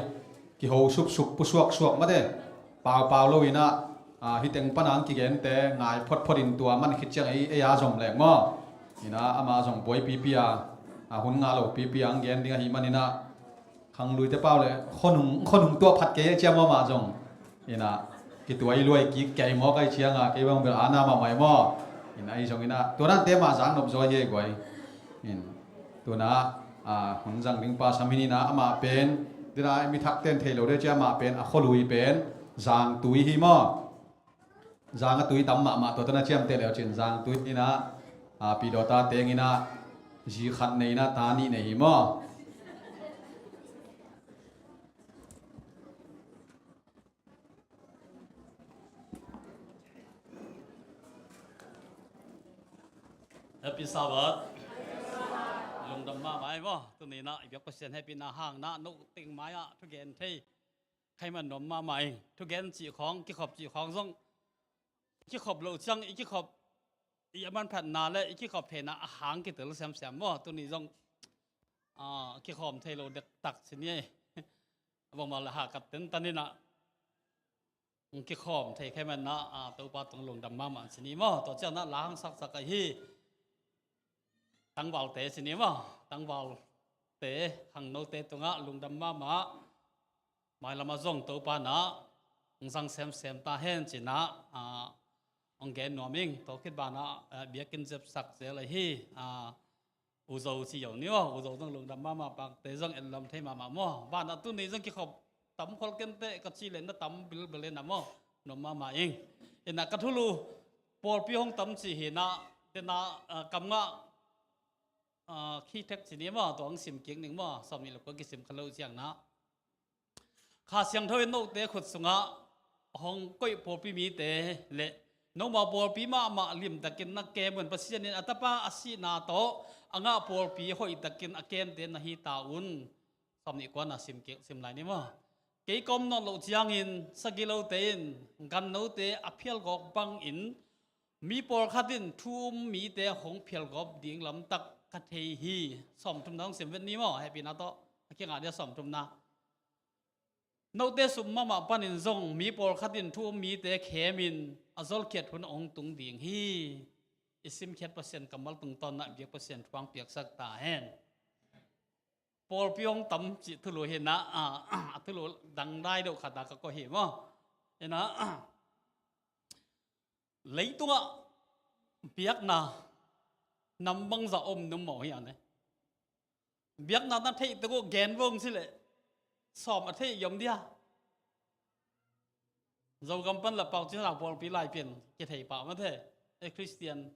Kiho supsup pusuaksuak mate paupau lo inah, a, hih teng pana ang kigente ngai photphot in tua man khit ciang ei, ei a zom leng maw. Inah ama zong buaipipi a, a, hun ngah lopipi a ang gen ding ahih man inah khangluite pau le khonung, khonung tuah phat kei a ciam maw mah zong. Inah kituai luai kik kei maw kai cianga kei bang bel ana mahmah ei maw. Inah ei zong inah tua nante mah zang nop zaw hi ei guai. In, tuna, a, hun zang ding pa sam hi ni na, amah pen, dina mi thak ten thei lo de cia amah pen, a khualui pen Zangtui hi maw? Zang a tui tam mahmah tua tana ciamteh leu cin Zangtui hi na, a, Pidawta teng hi na, zi khat nei na, ta nih nei hi maw? Happy Sabbath. Lungdam mahmah ei maw. Tuni na i biak Pasian hehpihna hang na no teng mai-ah thugen thei. Khaih man nuam mahmah ei. Thugen cih khawng, kikhop cih khawng zong. Kikhop loh ciang, i kikhop, i a manphatna le i kikhop theihna a hang kitel semsem maw. Tuni zong, a, kikhawm thei lo dektak ci ni ei. Bangmah le hahkat tentan inah kikhawm thei khe man na, a, Topa tung lungdam mahmah ci ni maw. Tua ciang na la hang saksak ahi tangvalte ci ni maw. Tangvalte, khangnote tungah lungdam mahmah. Mailama zong Topa na hong zang semsem ta hen ci na, a, hong gen nuam ing. Tua khit banah, a, biakinn zepsak zel ahi, a, Uzo ci yo ni aw, Uzo zong lungdam mahmah, pakte zong enlam thei mahmah maw. Banah tuni zong kikhop tam khol kenteh ka ci le na tam bilbil inah maw. Nuam mahmah ing. Inah ka thulu pawlpi hong tam ci hi na, tena, a, kam ngah, a, khi thek ci ni maw, tua hong sim kik ning maw, sawmnih le kua kisim kha lo ciang na. Kha Siangtho in note khut sungah hong koih pawlpi mite le noma pawlpi mahmah limtakin na kem un. Pasian in a tapa a sihna tawh a ngah pawlpi hoihtakin a kemte na hi ta un. Sawmnih kuana sim kik, sim lai ni maw. Kei ka om nawn loh ciangin sagilote in gannote a phialgawp bangin mi pawlkhat in thu um mite hong phialgawp ding lamtak ka thei hi. Sawmthumna hong sim vet ni maw, hehpihna tawh a kingah dia sawmthumna. Note sum mahmah panin zong mi pawlkhat in thu um mite khemin a zolkhiat hun a hong tung ding hi. I simkhiat Pasian kammal tungtawn na biak Pasian thu hong piaksak ta hen. Pawlpi hong tam cih thulu hi na, a, a thulu dangdai deuh khata ka koih hi maw. Hi na, a, leitungah biakna nam bangzah om num maw hi a ne. Biakna na theih tuk uh gen vong si leh sawm a theih i om dia. Zogam pan la pau cin la pawlpi lai pian kithei pah mate. E Christian,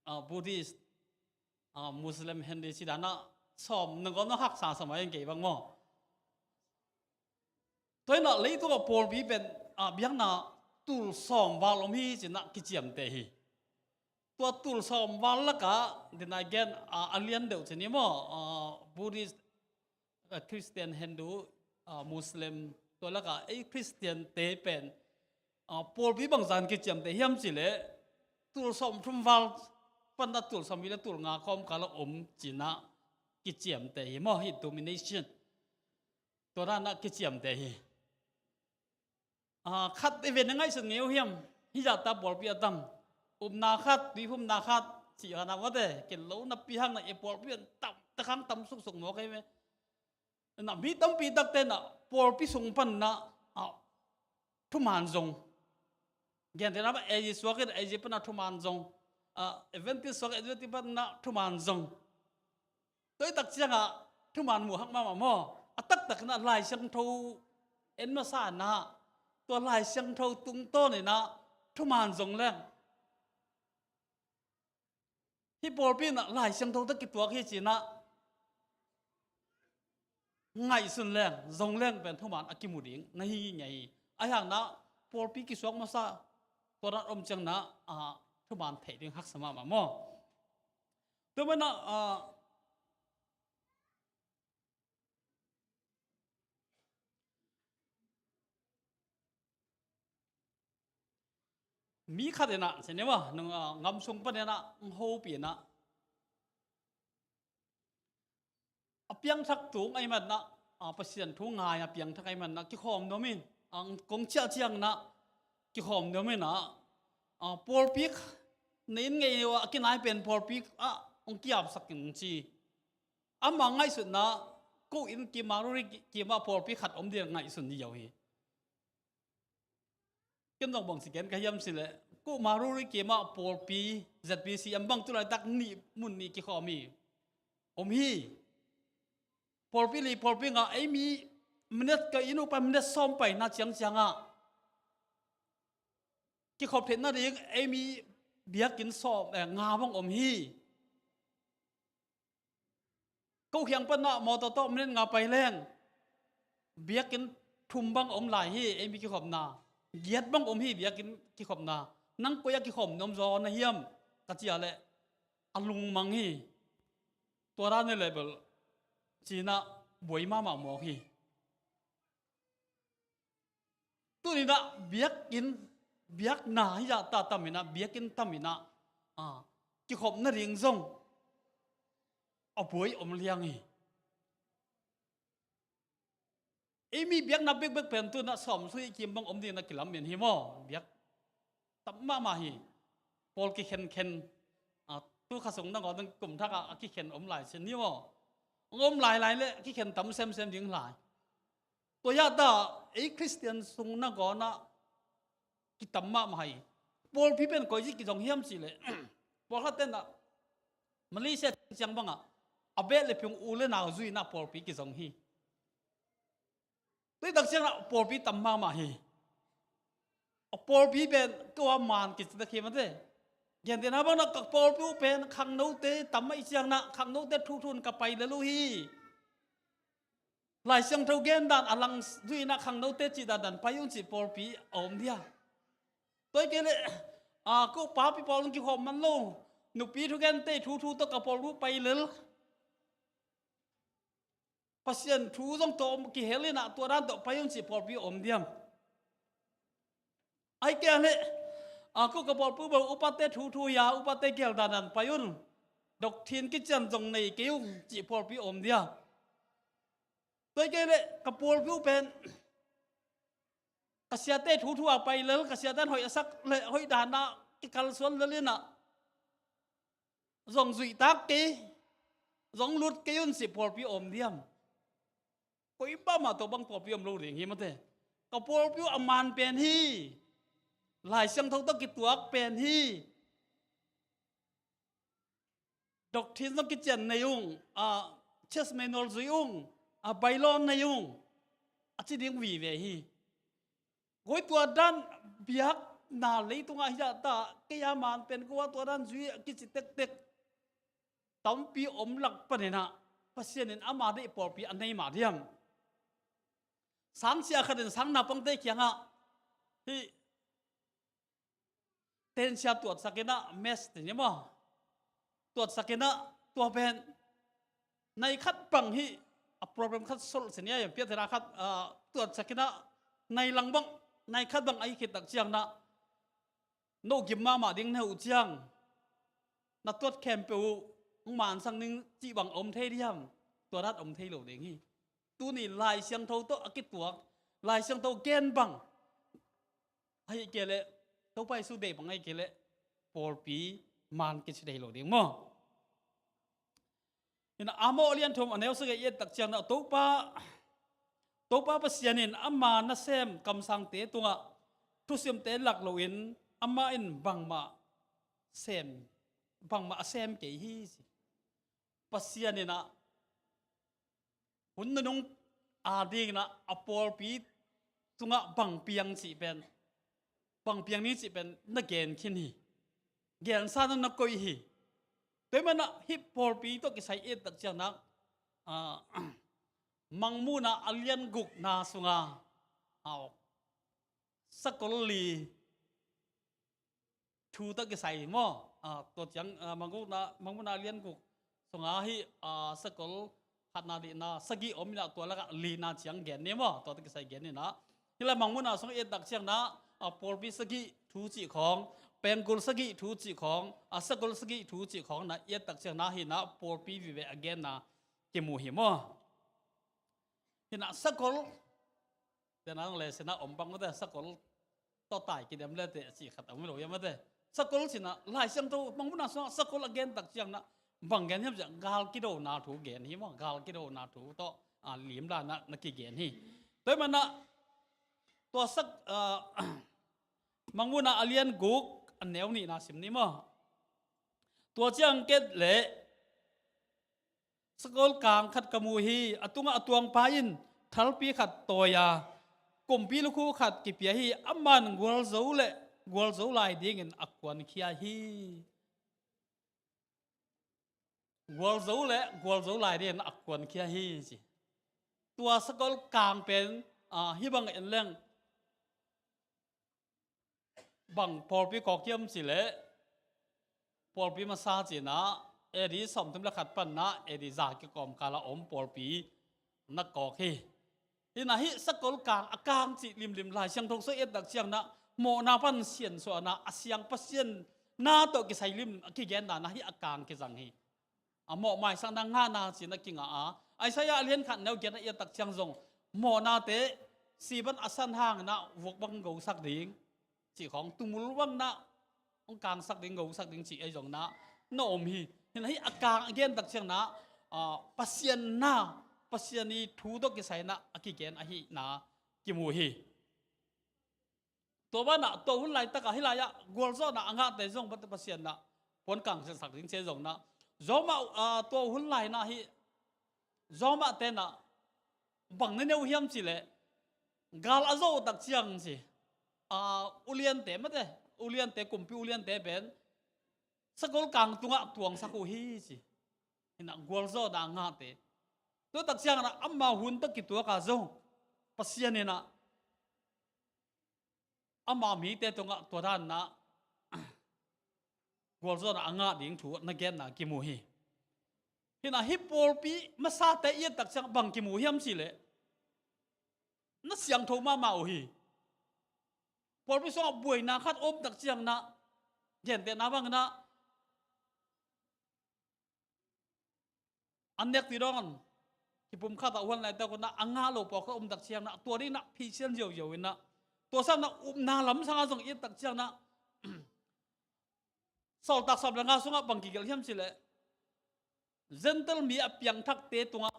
a, Buddhist, a, Muslim, Hindu si dana sawm nang gom na haksa samai in kei bang maw. Tua inah leitungah pawlpi pen, a, biakna tul sawm val om hi cinah kiciamteh hi. Tua tul sawm val lakah, dena gen, a, a lian deuh cin hi maw, a, Buddhist, a, Christian, Hindu, a, Muslim, tua lakah ei Christian te pen, a, pawlpi bangzah in kiciamteh hiam cileh, tul sawm thum val panna tul sawm nih le tul nga kawmkal a om cinah kiciamteh hi maw, hi domination. Tua danah kiciamteh hi. A, khat i ven a ngaihsun ngei uh hiam? Hih zahta pawlpi a tam. Upna khat, tuiphumna khat, Cih hang a mate, ken lo napi hang na i pawlpi in tam tak hang tam suksuk maw kei me. Na mi tampi takte na pawlpi sung pan na, ah, thuman zong. Gentehna mah A G suak in A G pan na thuman zong. Ah, Adventist suak in Adventist pan na thuman zong. Tua i tak ciangah thuman muh hak mahmah maw? A taktak na Lai Siangtho en masa na, tua Lai Siangtho tungtawn in na thuman zong leng. Hih pawlpi in na Lai Siangtho tawh kituak hi ci na ngaihsun leng, zong leng pen thuman a kimu ding na hi ngei hi. Ahi hang na pawlpi kisuak masa, tua dan om ciang na, ah, thuman theih ding haksa mahmah maw? Tua manin na, ah, mi khat in na, ci ni maw, nung, ah, ngam sung pan in na, hong hopih in na, a piangthak tung ahih man na, ah, Pasian thu ngai a piangthak ahih man na, kikhawm nuam in, ah, kong ciah ciang na, kikhawm nuam in na, ah, pawlpi na inn ngei uh a kinai pen pawlpi ah hong kiapsak in ci. Ama ngaihsutna, ko inn kim Maruri kim ah pawlpi khat om ding ngaihsun hi lo hi. Ken zong bang ci ken ka hiam cih leh, ko Maruri kim ah pawlpi Z B C M bang tu laitak nih mun nih kikhawm hi. Om hi. Pawlpi li pawlpi nga ei mi minute ka inn uh pan minute sawm paina ciangciang ah kikhop theihna ding ei mi biakinn sawm, eh, nga bang om hi. Ko kiang pan na mawtaw tawh minute nga pai leng biakinn thum bang om lai hi, ei mi kikhopna. Giat bang om hi biakinn kikhopna. Nang koi ah kikhawm nuam zaw na hiam ka ci a leh a lungmang hi. Tua dan hi leh bel ci na buai mahmah mawk hi. Tuni in ah biakinn, biakna hi zah ta tam in ah, biakinn tam in ah, ah, kikhop nading zong a buai om liang hi. Ei mi biakna bekbek pen tu in ah sawm sui kim bang om ding na kilamen hi maw? Biak tam mahmah hi. Pawl kikhenkhen, ah, tu kha sung nangawn kum thak ah a kikhen om lai sin hi maw? Om lai lai leh kikhen tam semsem ding lai. Tua hi a ta, ei Khristian sung nangawn ah kitam mahmah hi. Pawlpi pen koi ci kizong hiam cih leh, pawlkhat ten ah Malaysia ciang bang ah a beh le phung u le nau zui in ah pawlpi kizong hi. Tua i tak ciang ah pawlpi tam mahmah hi. A pawlpi pen ko a man kici tak hi mate. Gentehna bang na ka pawlpi uh pen khangnote tam ahih ciang na khangnote thuthu in ka pai lel uh hi. Lai Siangtho gen dan a lang zui in ah khangnote cih dandan pai un cih pawlpi a om dia. Tua hi kei leh, ah, ko papi pawl in kikhawm man lo, nupi thugente thuthu tawh ka pawlpi uh pai lel. Pasian thu zong tawh kihel in ah tua dan tawh pai un cih pawlpi om diam? Ahih kei leh, a, ko ka pawlpi uh bel upate thuthu hi a, upate gel dandan pai un. Doctrine kician zong nei kei ung cih pawlpi om diam? Tua ahih kei leh ka pawlpi uh pen ka siate thuthu a pai lel, ka siate in hoih a sak le hoih dan ah kikalsuan lel in ah zong zuihtak kei, zong lut kei un cih pawlpi om diam? Koi pah mah tawh bang pawlpi om lo ding hi mate. Ka pawlpi uh a man pen hi. Lai Siangtho tawh kituak pen hi. Doctrine zong kician nei ung, a, church manual zui ung, a, bylaw nei ung, a ci ding vive hi. Koi tua dan biakna leitungah hi zah ta, kei a man pen ko a tua dan zui a kici tektek tampi om lak panin ah Pasian in ama deih pawlpi a nei mah diam? Sangsia khat in sang naupangte kiangah hih tensia tuatsak in ah, mass ti ni maw, tuatsak in ah, tua pen nai khat bang hih a problem khat solve sia ni a, piahtena khat, ah, tuatsak in ah, nai lang bang, nai khat bang a hih khit tak ciang na, no gim mahmah ding na hi uh ciang na tuat khempeuh uh hong mansak ning cih bang om thei diam? Tua dan om thei lo ding hi. Tuni Lai Siangtho tawh a kituak, Lai Siangtho gen bang ahih kei leh, Topa Jesu deih bang ahih kei leh pawlpi man kici thei lo ding maw? Ina Amos a lian thum a neu sagih i et tak ciangin ah Topa, Topa Pasian in ama nasem kamsangte tungah thusimte lak loin amah in bangmah sem, bangmah a sem kei hi ci. Pasian in ah hun nunung a dingin ah a pawlpi tungah bang piang cih pen, bang piang ni cih pen na gen khin hi. Gensa na na koih hi. Tua ahih manin ah hih pawlpi tawh kisai i et tak ciangin ah, ah, Mangmuhna a lian gukna sunga, ah, sakol li thu tawh kisai maw? Ah, tua ciang, ah, Mangmuhna, Mangmuhna a lian guk sunga hih, ah, sakol khatna, lina, sagih om in ah tua lakah lina ciang gen ni maw? Tua tawh kisai gen in ah. Hih lai Mangmuhna sung i et tak ciangin ah, ah, pawlpi sagih thu cih khawng, pengkul sagih thu cih khawng, ah, sakol sagih thu cih khawng na i et tak ciangin ah hih na pawlpi vive a genna kimu hi maw? Hih na sakol, tena nang le sena om bang mate, sakol tawh tai kidem le te cih khat om lo hiam mate. Sakol cih na Lai Siangtho Mangmuhna sungah sakol a gen tak ciangin ah bang gen hiam cih leh gal kidona thu gen hi maw, gal kidona thu tawh, ah, limla na, na kigen hi. Tua ahih manin ah tua sak, ah, Mangmuhna a lian guk a neu nihna sim ni maw? Tua ciang ket leh sakol kang khat ka mu hi. A tungah a tuangpa in thalpi khat tawi a, kumpi lukhu khat kipia hi. Aman gualzo le gualzo lai dingin a kuankhia hi. Gualzo le gualzo lai dingin a kuankhia hi ci. Tua sakol kang pen, ah, hih bang en leng bang pawlpi kawk hiam cih leh pawlpi masa cih na A D sawmthum le khat pan na A D za kikawmkal a om pawlpi na kawk hi. Hih na hih sakol kang a kang cih limlim Lai Siangtho sung i et tak ciangin ah mawhna pan siansuahna a siang Pasian na tawh kisai lim a kigenna na hih a kang kizang hi. A mawh maisakna ngahna cih na kingah a, Isaiah a lian khat neu giat na i et tak ciang zong mawhnate si pan a san hangin ah vuak bang gosak ding cih khawng, tumul bang na hong kangsak ding, gosak ding cih ahi zong na na om hi. Hih na hih a kang a gen tak ciangin ah, ah, Pasian na, Pasian i thu tawh kisai na a kigen ahihna kimu hi. Tua banah tua hun laitakah hih lai-ah gualzawhna a ngahte zong Pasian na puan kangsiasak ding ci ahi zong na, zawmah, ah, tua hun lai na hih zawmahte na bang na neu hiam cih leh gal a zawh tak ciang ci, ah, uliante mate, uliante, kumpi uliante pen sakol kang tungah tuangsak uh hi ci. Hih na gualzawhna a ngahte, tua tak ciangin ah ama hun tawh kituak a zong Pasian in ah ama mite tungah tua dan na gualzawhna a ngah ding thu na genna kimu hi. Hih na hih pawlpi masate i et tak ciang bang kimu hiam cih leh na siangtho mahmah uh hi. Pawlpi sungah buaina khat om tak ciang na, gentehna bangin ah an nek ti dong an kipum khat ah huan laitak un ah a ngah lo pawlkhat om tak ciang na, tua ding na phisian ziauziau in ah, tua sang na upna lamsang a zong i et tak ciang na, Sawltak sawm le nga sungah bang kigelh hiam cih leh Gentile mi a piangthakte tungah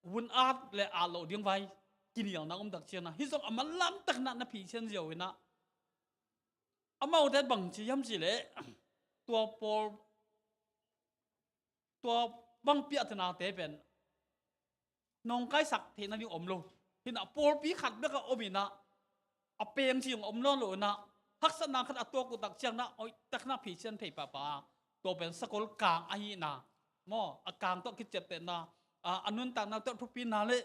vun at le at loh ding vai kinialna om tak ciang na, hih zong a manlang tak na na phisian ziau in ah, amaute bang ci hiam cih leh tua pawl, tua bang piahthanate pen nawngkaisak theihna ding om lo. Hih na pawlpi khat bek a om in ah, a peng ci zong om nawn lo in ah, haksatna khat a tuak uh tak ciang na hoih tak na phisian thei pahpah a, tua pen sakol kang ahihna maw, a kang tawh kiciaptehna, a, a nuntakna tawh thupina le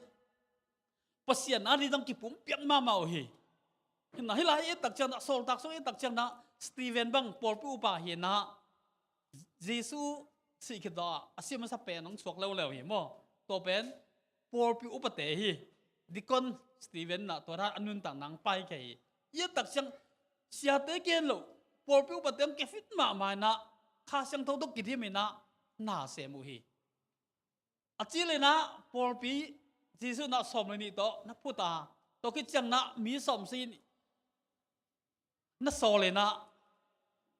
Pasian a ding zong kipumpiak mahmah uh hi. Hih na hih lai i et tak ciang na, Sawltak sung i et tak ciang na, Stephen bang pawlpi upa hi in ah, Jesu sih khit zawh a, a si masa pen hong suak leuleu hi maw. Tua pen pawlpi upate hi. Deacon Stephen na tua dan a nuntakna hong paikhia hi. I et tak ciang siate gen lo, pawlpi upate hong kifit mahmah in ah, Kha Siangtho tawh kidim in ah na sem uh hi. A cil in ah pawlpi Jesu na sawm le nih tawh na phut a, tua khit ciang na mi sawm si na sawl in ah,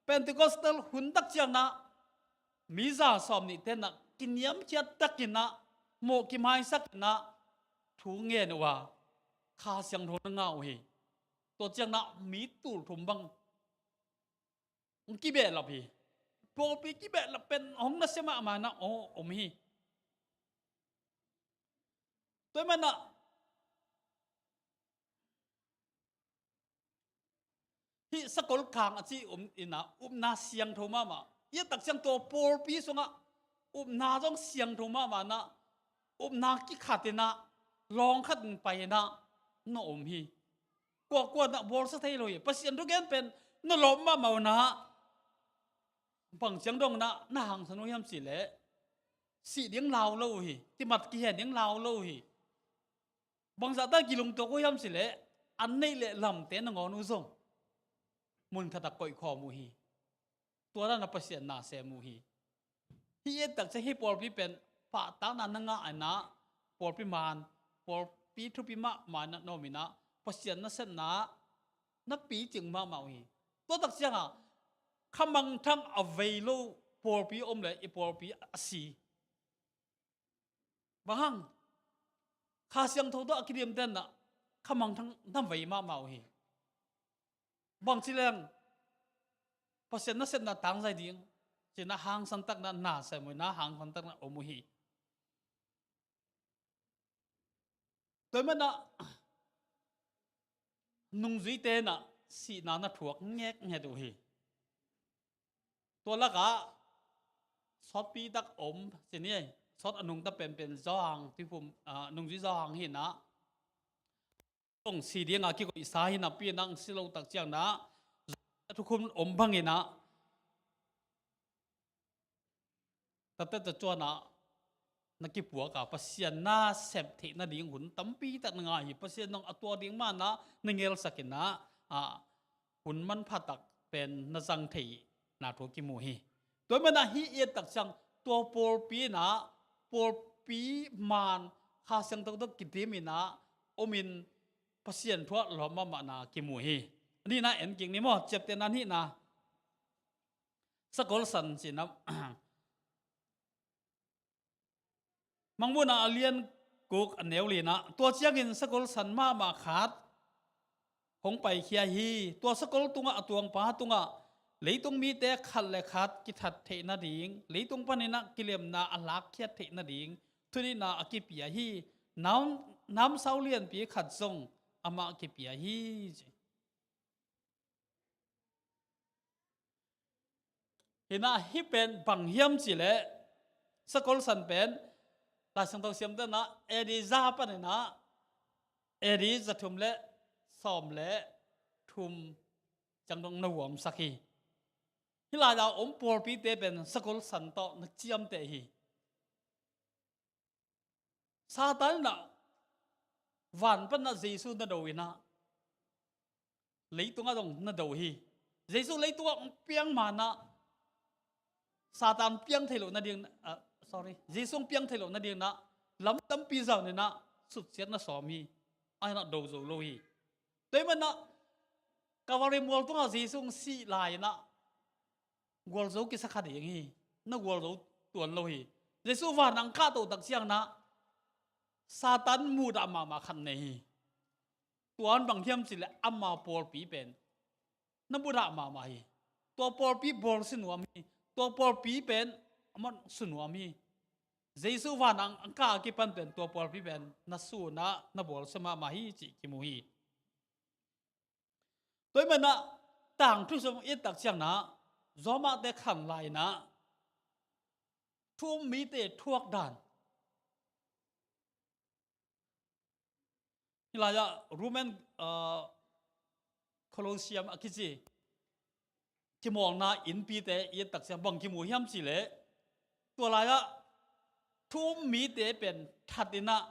Pentecostal hun tak ciangin ah mi za sawm nih tenah kiniamkhiat takin ah mawh kimaisakin ah thu ngen uh a, Kha Siangtho na ngah uh hi. Tua ciangin ah mi tul thum bang hong kibehlap hi. Pawlpi kibehlap pen hong nasia mahmah in ah hong om hi. Tua ahih manin ah hih sakol kang a ci om in ah upna siangtho mahmah. Hih tak ciang tua pawlpi sungah upna zong siangtho mahmah in ah upna kikhat in ah lawng khat in pai in ah na om hi. Kuakua in ah bawlsia thei lo hi. Pasian thugen pen na lawp mahmah uh in ah bang ciang dong in ah na hangsan uh hiam cih leh sih ding lau lo uh hi. Kimat kihen ding lau lo uh hi. Bangzah tak kilungtuak uh hiam cih leh an neih leh lamte nangawn uh zong mun khatah koihkhawm uh hi. Tua dan a Pasian na sem uh hi. Hih et tak ciang hih pawlpi pen pahtakna na ngah in ah pawlpi man, pawlpi thupi mahmah in ah na om in ah Pasian nasepna na picing mahmah uh hi. Tua tak ciangin khamangthang a vei lo pawlpi om leh i pawlpi a si. Bang hang? Kha Siangtho tawh a kidiamten ah khamangthang na vei mahmah uh hi. Bang ci leng Pasian nasepna tangzai ding ci-in ah hangsan takin ah na sem uh in ah hangsan takin ah om uh hi. Tua ahih manin ah nungzuite in ah sihna na thuak ngeknget uh hi. Tua lakah sawtpi tak om ci ni, sawt a nungta penpen Johan, tuiphum, ah, nungzui Johan hi in ah, hong si dingin kikoihsa hi napi in ah hong si lo tak ciangin ah thukhun om bangin ah tate tacuan ah na kipuak a, Pasian na sep theih nading hun tampi tak na ngah hi. Pasian zong a tua ding man ah na ngelsak in ah, ah, hun manpha tak pen na zang theihna thu kimu hi. Tua ahih manin ah hih et tak ciang tua pawlpi in ah pawlpi man Kha Siangtho tawh kidim in ah om in Pasian thu ah lawp mahmahna kimu hi. A nihna en kik ni maw, ciaptehna nihna. Sakol san ci-in ah Mangmuhna a lian guk a neu li-in ah, tua ciangin sakol san mahmah khat hong paikhia hi. Tua sakol tungah a tuangpa tungah leitung mite khat le khat kithat theih nading, leitung panin ah kilemna a lakkhiat theih nading thunitna a kipia hi. Nam, namsau lianpi khat zong amah kipia hi, ci. Hi in ah hih pen bang hiam cih leh sakol san pen Lai Siangtho siamte in ah A D za panin ah A D za thum le sawm le thum ciang dong na huamsak hi. Hih lai-a om pawlpite pen sakol san tawh na ciamteh hi. Satan in ah van pan ah Jesu na do in ah leitungah zong na do hi. Jesu leitungah hong piang man ah Satan piang thei loh nading, ah, sorry, Jesu hong piang thei loh nading in ah lam tampi zawn in ah suksiat na sawm hi. A hi in ah do zo lo hi. Tua ahih manin ah Kalvari mual tungah Jesu hong sih lai-in ah gualzo kisa kha ding hi. Na gualzo tuan lo hi. Jesu van ah hong kahto tak ciangin ah Satan mudah mahmah khat nei hi. Tua in bang hiam cih leh ama pawlpi pen na mudah mahmah hi. Tua pawlpi bawlsia nuam hi. Tua pawlpi pen amah sunuam hi. Jesu van ah hong kah a kipan pen tua pawlpi pen na sun ah na bawlsia mahmah hi cih kimu hi. Tua ahih manin ah tangthu sung i et tak ciangin ah Roma-te khan lai-in ah thu um mite thuak dan. Hih lai-ah Roman, ah, Colosseum a kici kimawlna innpite i et tak ciang bang kimu hiam cih leh tua lai-ah thu um mite pen that in ah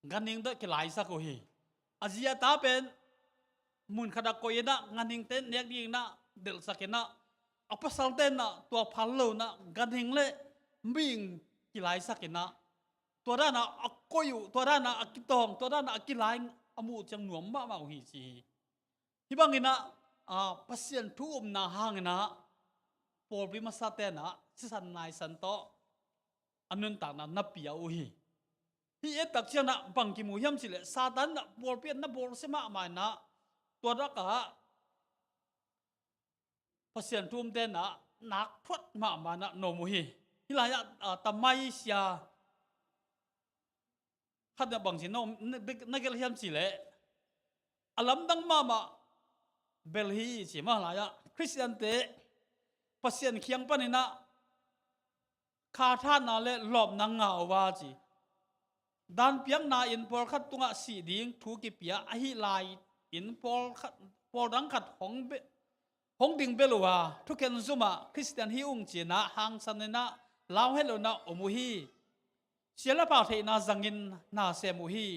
ganhing tawh kilaisak uh hi. A zi a ta pen mun khat ah koih in ah ganhingte nek ding in ah delhsak in ah, a pasalte in ah tua phal lo in ah ganhing le mihing kilaisak in ah, tua dan ah a koih uh, tua dan ah a kitawng, tua dan ah a kilai a muh ciang nuam mahmah uh hi ci hi. Hih bangin ah, ah, Pasian thu upna hangin ah pawlpi masa ten ah sisan naisan tawh a nuntakna na pia uh hi. Hih et tak ciangin ah bang kimu hiam cih leh Satan in ah pawlpi ah na bawlsia mahmah in ah tua lakah Pasian thu um ten ah nak thuat mahmah in ah na om uh hi. Hih lai-ah, ah, tamai sia khat in ah bangci na om, na, na gelh hiam cih leh a lamdang mahmah bel hi ci mah lai-ah Khristiante Pasian kiang panin ah khathatna le lawpna ngah uh a ci. Danpiakna in pawlkhat tungah sih ding thu kipia ahih lai-in pawlkhat, pawldang khat hong be-, hong ding bel uh a, thukhen zumah Khristian hi ung ci-in ah hangsan in ah lauhet lo in ah om uh hi. Sia le pha theihna zangin na sem uh hi.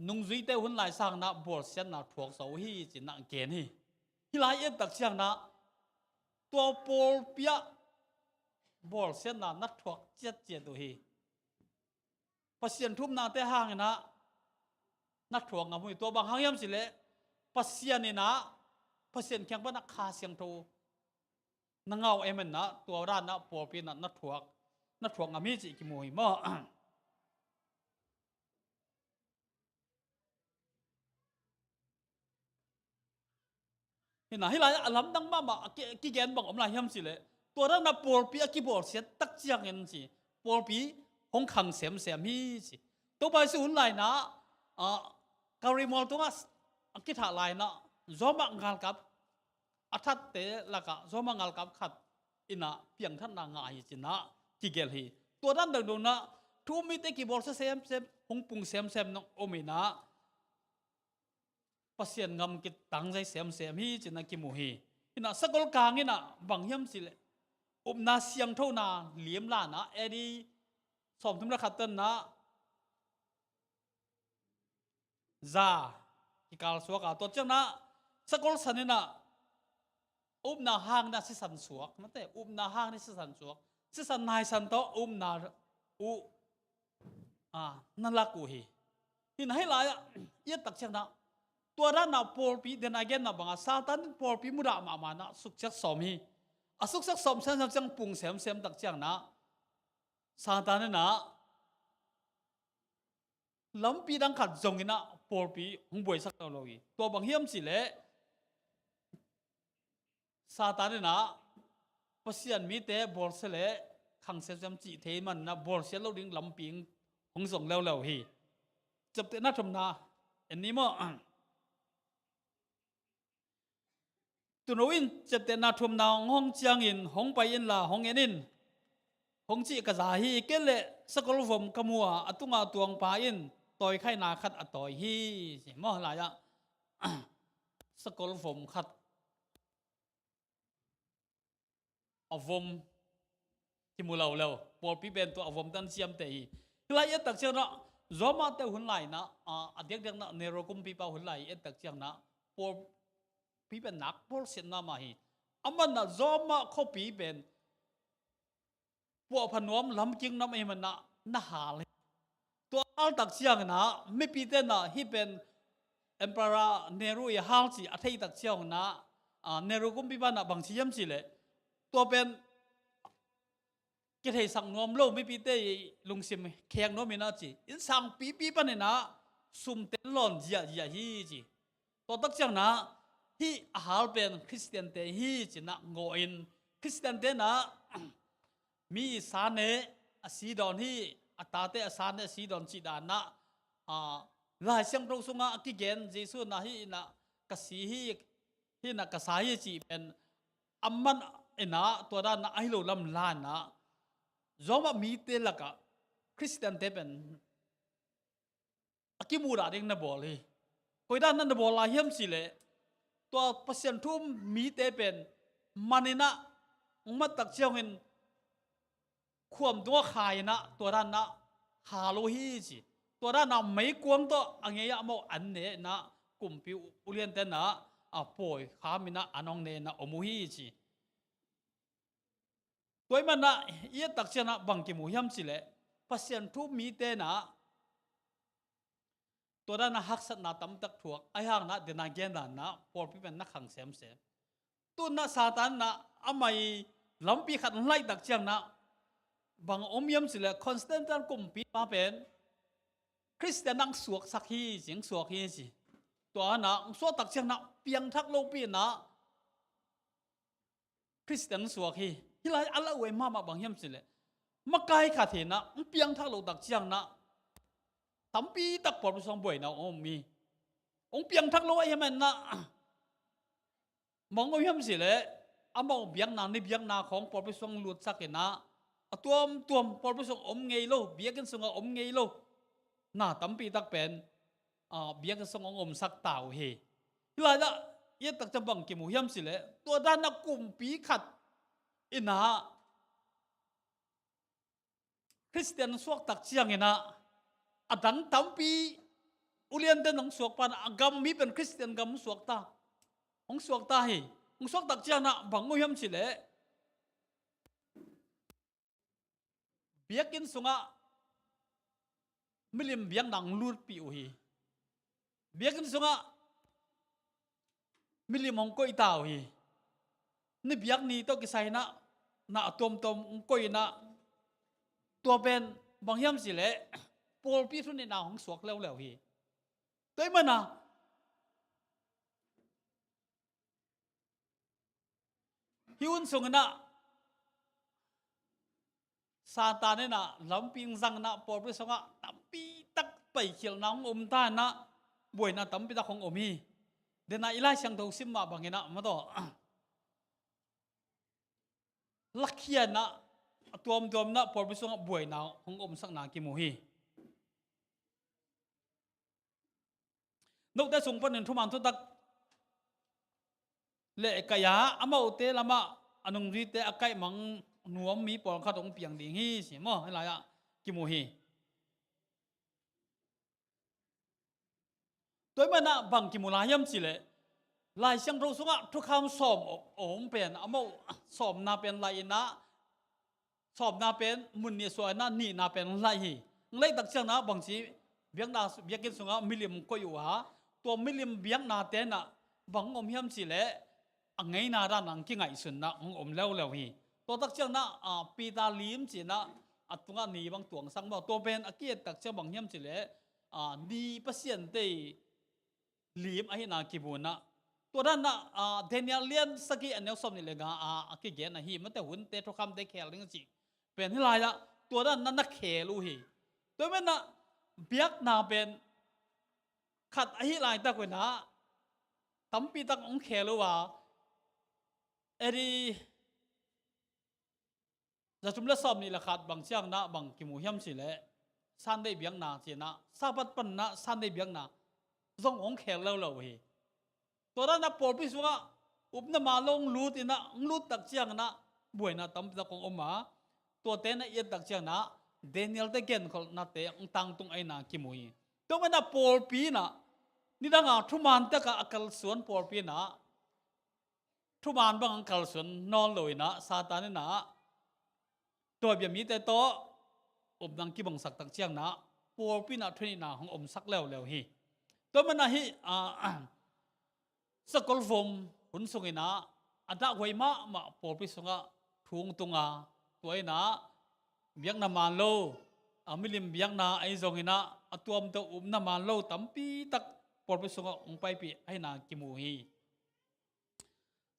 Nungzuite hun lai sangin ah bawlsiatna thuak zo uh hi ci-in ah gen hi. Hih lai et tak ciangin ah tua pawlpi ah bawlsiatna na thuak ciatciat uh hi. Pasian thu upnate hangin ah na thuak ngam uh hi. Tua bang hang hiam cih leh Pasian in ah, Pasian kiang pan ah Kha Siangtho na ngah uh ahih manin ah tua dan ah pawlpi in ah na thuak, na thuak ngam hi cih kimu hi maw. Hi in ah hih lai-ah a lamdang mahmah a ki, kigen bang om lai hiam cih leh tua dan ah pawlpi a kibawlsiat tak ciangin ci pawlpi hong khang semsem hi ci. Topa Jesu hun lai-in ah, ah, Kalvari mual tungah a kithah lai-in ah Roma galkap a thatte lakah Roma galkap khat in ah piangthakna ngah hi ci-in ah kigelh hi. Tua dan dangdang in ah thu um mite kibawlsia semsem, hong pung semsem nong om in ah Pasian ngam kitangzai semsem hi ci-in ah kimu hi. Hi in ah sakol kang in ah bang hiam cih leh upna siangthona liamlahna A D sawmthum le khat tan ah za kikal suak a, tua ciangin ah sakol san in ah upna hangin ah sisan suak, mate, upna hangin ah sisan suak, sisan naisan tawh upna uh, ah, na lak uh hi. Hi in ah hih lai-ah i et tak ciangin ah tua dan ah pawlpi, den a genna bangah Satan in pawlpi mudah mahmah in ah suksiat sawm hi. A suksiat sawm semsem ciang pung semsem tak ciangin ah Satan in ah lampi dang khat zong in ah pawlpi hong buaisak lo lo hi. Tua bang hiam cih leh Satan in ah Pasian mite bawlsia le khang semsem cih thei manin ah bawlsia lo ding lampi hong zong leuleu hi. Ciaptehna thumna en ni maw. Tuuno in ciaptehna thumna hong hong ciangin hong pai inla hong en in, hong cih ka za hi. Kei leh sakol vom ka mu a, a tunga tuangpa in tawikhaina khat a tawi hi. Ci maw lai-ah sakol vom khat a vom kimu lo lo. Pawlpi pen tua a vom tan ciamteh hi. Hih lai i et tak ciangin ah Roma te hun lai-in ah, a, a diakdiak in ah Nero kumpipa hun lai i et tak ciangin ah pawlpi pen nak bawlsiat mahmah hi. Amah in ah Roma khuapi pen puahpha nuam, lamkik nuam ahih manin ah na hal hi. Tua hal tak ciangin ah mipite in ah hih pen Emperor Nero i hal cih a theih tak ciangin ah, a, Nero kumpipa in ah bang ci hiam cih leh tua pen kitheisak nuam lo, mipite i lungsim khek nuam in ah ci, innsang pipi panin ah sum tel lawn ziahziah hi ci. Tua tak ciangin ah hih a hal pen Khristiante hi ci-in ah ngawh in, Khristiante in ah mi i sa ne a si dawn hi, a tate a sa ne a si dawn cih dan ah, a, Lai Siangtho sungah a kigen Jesu in ah hih in ah ka si hi, hih in ah ka sa hi cih pen amah in ah tua dan ah ahi lo lam la in ah Roma mite lakah Khristiante pen a kimudah ding na bawl hi. Koi dan ah na bawl lai hiam cih leh tua Pasian thu um mite pen man in ah hong mat tak ciangin khuam tungah khai in ah tua dan ah hal uh hi ci. Tua dan ah meikuang tawh a ngei ah mawh an ne in ah kumpi uliante in ah a pawi kham in ah an hong ne in ah om uh hi ci. Tua ahih manin ah i et tak ciangin ah bang kimu hiam cih leh Pasian thu um mite in ah Tua dan a haksatna tamtak thuak, ahi hangin ah dena gen dan ah pawlpi pen na khang semsem. Tu-in ah Satan in ah amah i lampi khat hong laih tak ciangin ah bang om hiam cih leh Constantine kumpipa pen Khristian ah hong suaksak hi ci, hong suak hi ci. Tua in ah hong suak tak ciangin ah piangthak lopi in ah Khristian hong suak hi. Hih lai a lauhuai mahmah bang hiam cih leh makai khat hi in ah hong piangthak loh tak ciangin ah tampi tak pawlpi sungah buaina hong om hi. Hong piangthak lo ahih manin ah bang om hiam cih leh amau biakna, ni biakna khawng pawlpi sungah lutsak in ah a tuamtuam pawlpi sungah om ngei lo, biakinn sungah om ngei lo na tampi tak pen, ah, biakinn sungah hong omsak ta uh hi. Hih lai-ah i et tak ciang bang kimu hiam cih leh tua dan a kumpi khat in ah Khristian hong suak tak ciangin ah a dang tampi uliante in hong suak pan a gam mi pen Khristian gam hong suak ta, hong suak ta hi. Hong suak tak ciangin ah bang om hiam cih leh biakinn sungah milim biakna hong lutpih uh hi. Biakinn sungah milim hong koih ta uh hi. Ni biak ni tawh kisai in ah na a tuamtuam hong koih in ah tua pen bang hiam cih leh pawlpi thuneihna hong suak leuleu hi. Tua ahih manin ah hih hun sungin ah Satan in ah lampi hong zang in ah pawlpi sungah tampi tak paikhialhna hong om ta in ah buaina tampi tak hong om hi. Dena i Lai Siangtho sim mah bangin ah maw taw, lakhia in ah a tuamtuam in ah pawlpi sungah buaina hong omsakna kimu hi. Note sung panin thuman thutak le kaih a, amaute lamah a nungzuite a kaihmang nuam mi pawlkhat hong piang ding hi ci maw, hih lai-ah kimu hi. Tua ahih manin ah bang kimu lai hiam cih leh Lai Siangtho sungah thukham sawm om pen, amau sawmna pen laih in ah sawmna pen mun nih suah in ah nihna pen laih hi. Laih tak ciangin ah bangci biakna, biakinn sungah milim koih uh a, tua milim biaknate in ah bang om hiam cih leh a ngeina dan ah kingaihsun in ah hong om leuleu hi. Tua tak ciangin ah, ah, Peter lim ci in ah a tungah ni bang tuangsak maw, tua pen a ki-et tak ciang bang hiam cih leh, ah, ni pasian tei lim ahihna kimu in ah. Tua dan ah, ah, Daniel lian sagih a neu sawmnih le nga ah a kigen ahi, amaute hunte thukhamte khel ding a cih pen hih lai-ah tua dan ah na khel uh hi. Tua ahih manin ah biakna pen khat ahih laitak un ah tampi tak hong khel uh a, A D zathum le sawmnih le khat bang ciangin ah bang kimu hiam cih leh Sunday biakna ci in ah, Sabbath panin ah Sunday biakna zong hong khel leuleu uh hi. Tua dan ah pawlpi sungah upna man lo hong lut in ah, hong lut tak ciangin ah buaina tampi tak hong om a, tuate na i et tak ciangin ah Daniel-te genkholhnate hong tangtung ahihna kimu hi. Tua ahih manin ah pawlpi in ah nidang a thuman tak a a kalsuan pawlpi in ah thuman bang hong kalsuan nawn lo in ah Satan in ah tuabia mite tawh upna hong kibangsak tak ciangin ah pawlpi in ah thuneihna hong omsak leuleu hi. Tua ahih manin ah hih, ah, sakol vom hun sung in ah a dahhuai mahmah pawlpi sungah thu hong tung a, tua in ah biakna man lo, a milim biakna ahi zongin ah a tuamtuam upna man lo tampi tak pawlpi sungah hong paipih ahihna kimu hi.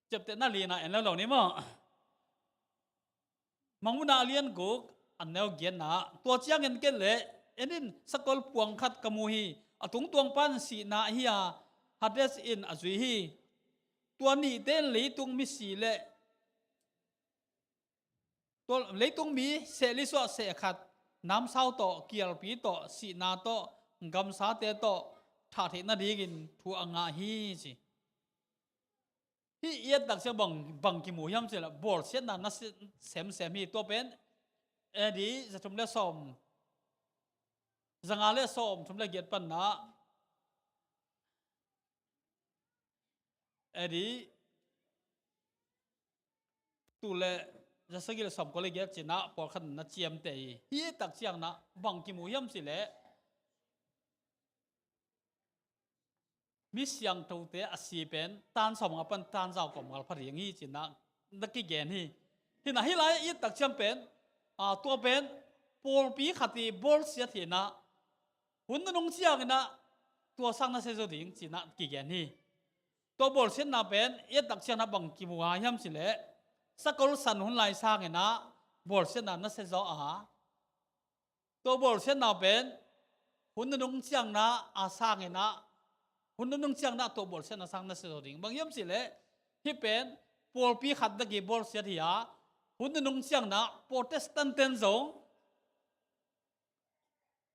Ciaptehna li-in ah en lo ni maw. Mangmuhna a lian guk a neu giatna ah, tua ciangin ken leh en in, sakol puang khat ka mu hi. A tungtuang pan sihna ahi a, Hades in a zui hi. Tua nihte in leitung mi si le tua leitung mi seh li suah seh khat, namsau tawh, kialpi tawh, sihna tawh, gamsate tawh thah theih nadingin thu a ngah hi ci. Hih i et tak ciang bang, bang kimu hiam cih leh bawlsiatna na si-, semsem hi. Tua pen A D zathum le sawm, zanga le sawmthum le giat pan ah A D tul le zasagih le sawmkua le giat ci-in ah pawlkhat na ciamteh hi. Hih tak ciangin ah bang kimu hiam cih leh mi siangthote a si pen tan sawmnga pan tan zakua gal pha ding hi ci-in ah na kigen hi. Hi-in ah hih lai-ah i et tak ciang pen, a, tua pen pawlpi khat i bawlsiat hi-in ah hun nunung ciangin ah tua sang nasia zo ding ci-in ah kigen hi. Tua bawlsiatna pen i et tak ciang ah bang kimu hiam cih leh sakol san hun lai sangin ah bawlsiatna nasia zo a, tua bawlsiatna pen hun nunung ciangin ah a sangin ah, hun nunung ciangin ah tua bawlsiatna sang nasia zo ding. Bang hiam cih leh hih pen pawlpi khat tak i bawlsiat hi a, hun nunung ciangin ah Protestant ten zong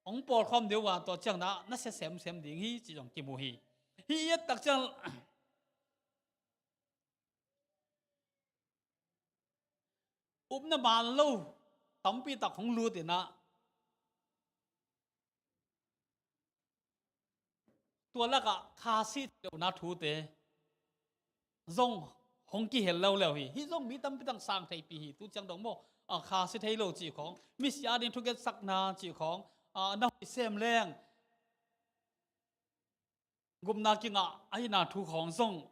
hong pawlkhawm deuh a, tua ciangin ah nasia semsem ding hi cih zong kimu hi. Hih i et tak ciang upna man lo tampi tak hong lut in ah, tua lakah kha si theihlohna thute zong hong kihel leuleu hi. Hih zong mi tampi tak sang theihpih hi. Tu ciang dong maw, a, kha si thei lo cih khawng, misia ding thugensakna cih khawng, a, na hoih sem leng gupna kingah ahihna thu khawng zong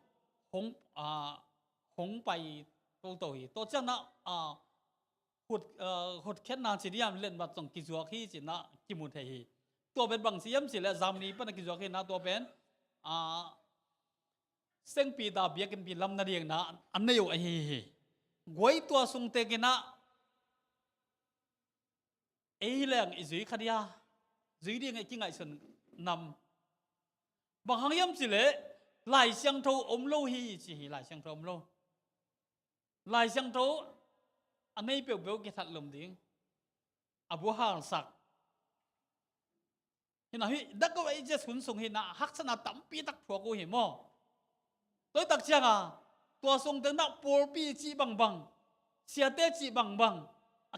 hong, a, hong pai toto hi. Tua ciangin ah, a, hut, a, hutkhiatna ci ding hiam, lenmat zong kizuak hi ci-in ah kimu thei hi. Tua pen bang ci hiam cih leh Germany pan a kizuak hi-in ah, tua pen, a, Saint Peter biakinnpi lam nadingin ah a nei uh ahi hi. Guai tua sung tekin ah ei leng i zui kha dia, zui ding i kingaihsun nam. Bang hang hiam cih leh Lai Siangtho om lo hi ci hi. Lai Siangtho om lo. Lai Siangtho a nei peuhpeuh kithatlum ding, a buhalsak. Hi-in ah hih dak a ei jes hun sung hi-in ah haksatna tampi tak thuak uh hi maw. Tua i et tak ciang a, tua sung tekin ah pawlpi cih bangbang, siate cih bangbang, a,